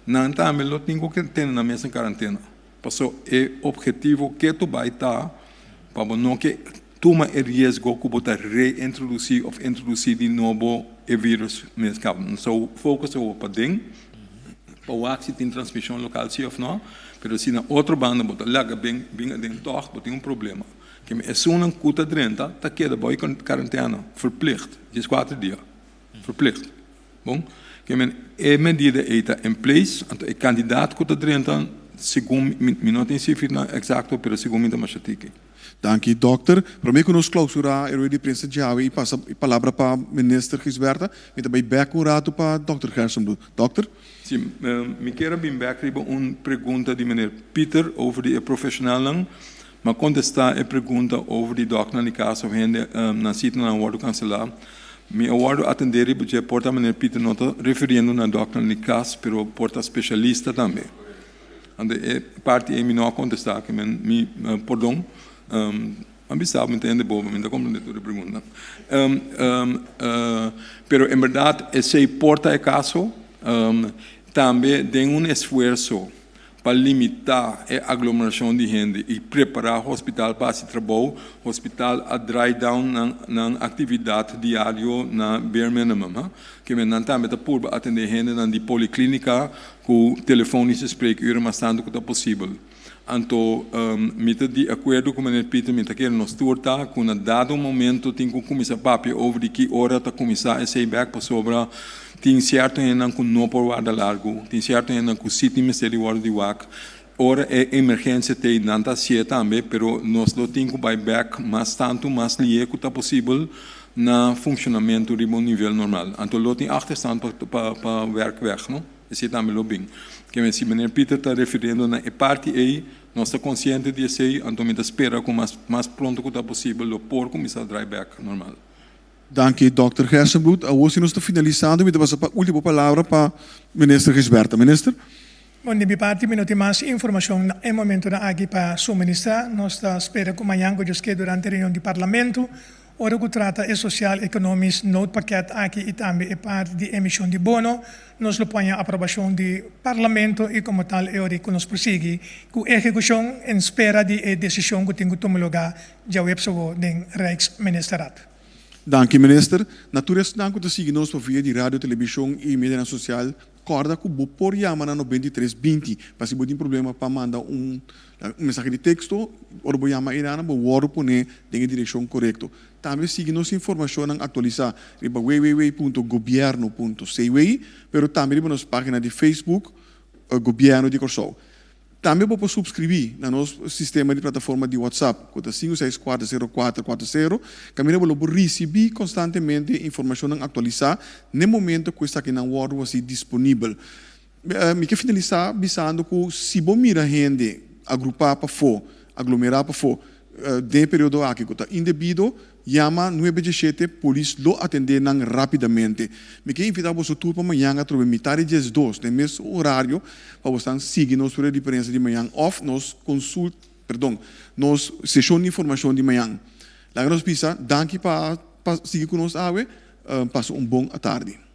Nan tambe lo tin ku tene nan mes na karantena. Pasobra e ophetivo ketu bai ta pa bo no ke tuma e riesgo ku bo ta reintrodusí òf introdusí di nobo e vírùs mes kaba. So, focus ta wou paden pa wak si tin transmishon lokal si òf no, pero si na otro banda bo ta laga bin aden tòg bo tin un problema. Keme esunnan ku ta drenta ta keda bou e karantena verplicht, dieskuater dia, verplicht. Bon, keme e medida ei ta in place, anto e kandidat ku ta drenta segun mi, mi no tin sifranan eksakto, pero segun mi ta masha tiki. Danki dòkter. Promé ku nos klousurá e rueda di prensa djawe i pasa e palabra pa Minister Gijsbertha, mi ta bai bèk un ratu pa dòkter Gerstenbluth. Dòkter? Si, mi kier a bin bèk riba un pregunta di meneer Pieter over di e profeshonalnan. Ma kontestá e pregunta over di dòkternan di kas òf hende nan sitanan a wòrdu kanselá. Mi a wòrdu atendé riba dje por ta meneer Pieter no ta refiriendo na dòkternan di kas pero por ta spesialista tambe. Anto e parti ei mi no a kontestá ke men mi pordon. A bisa mi ta hende bobo mi no ta komprendé tur e preguntanan. Pero en bèrdat esei por ta e kaso. Tambe den un esfuerso Pa limitá e aglomerashon di hende i prepará hospital pa hasi trabou, hospital a dry down nan nan aktividat diario na bare minimum. Ha. Kimen nan tambe ta purba atendé hendenan di poliklínika ku telefonische spreekuren mas tantu ku ta posibel. Anto mi ta di akuerdo ku meneer Pieter, mi ta kere nos tur ta ku na dado momento tin ku kuminsá papia over di ki ora ta kuminsá esei bèk pasobra Tin sierto hendenan ku no por warda largu, tin sierto hendenan ku si tin mester di wòrdu di wak. Ora e emergensia t'ei, nan ta hasié tambe, pero nos lo tin ku bai bèk mas tantu, mas lié ku ta posibel na funshonamentu riba un nivel normal. Anto lo tin achterstand pa pa pa wèrk wèg, no? Esei tambe lo bin. Keme si meneer Pieter ta refiriendo na e parti ei, nos ta konsiente di esei, anto mi ta spera ku mas mas pronto ku ta posibel lo por kuminsá drai bèk normal. Danki Dòkter Gerstenbluth. Awor si nos ta finalisando mi ta pasa pa ultimo palabra pa Minister Gijsbertha. Minister. Bon, di mi parti mi no tin mas informashon na e momentonan aki pa suministrá. Nos ta spera ku mañan ku Dios ke durante reunion di Parlamento ora ku trata e sosial ekonomisch noodpakket aki i tambe e parti di emishon di bono nos lo poña aprobashon di Parlamento i komo tal e ora ku nos por sigui ku ehekushon en spera di e desishon ku tin ku tuma lugá djaweps awo den Rijksministerraad. Danki Minister. Na tur esnan ku ta sigui nos pa via di radio, telebishon i medianan sosial, kòrda ku bo por yama na 93 20 pa si bo tin problema pa manda un mensahe di teksto, ora bo yama einan bo wòrdu pone den e direkshon korekto. Tambe sigui nos informashonnan aktualisá riba www.gobierno.cw, pero tambe riba nos página di Facebook Gobièrnu di Kòrsou. Tambe bo por supskribí na nos sistema di plataforma di WhatsApp ku ta sinku seis kuater sero kuater kuater sero, kaminda bo lo por risibí konstantemente informashonnan aktualisá n'e momento ku esakinan wòrdu hasi disponibel. Mi ke finalisá bisando ku si bo mira hende agrupá pafó, aglomerá pafó, den e periodo aki ku ta indebido, yama nuebe dieshete, polis lo atendé nan rápidamente. Mi ke invitá boso tur pa mañan atrobe mitá di diesdos, den mes orario, pa bosnan sigui nos rueda di prensa di mañan òf nos konsult, perdon, nos seshon di informashon di mañan. Laga nos bisa danki pa pa sigui ku nos awe, pasa un bon atardi.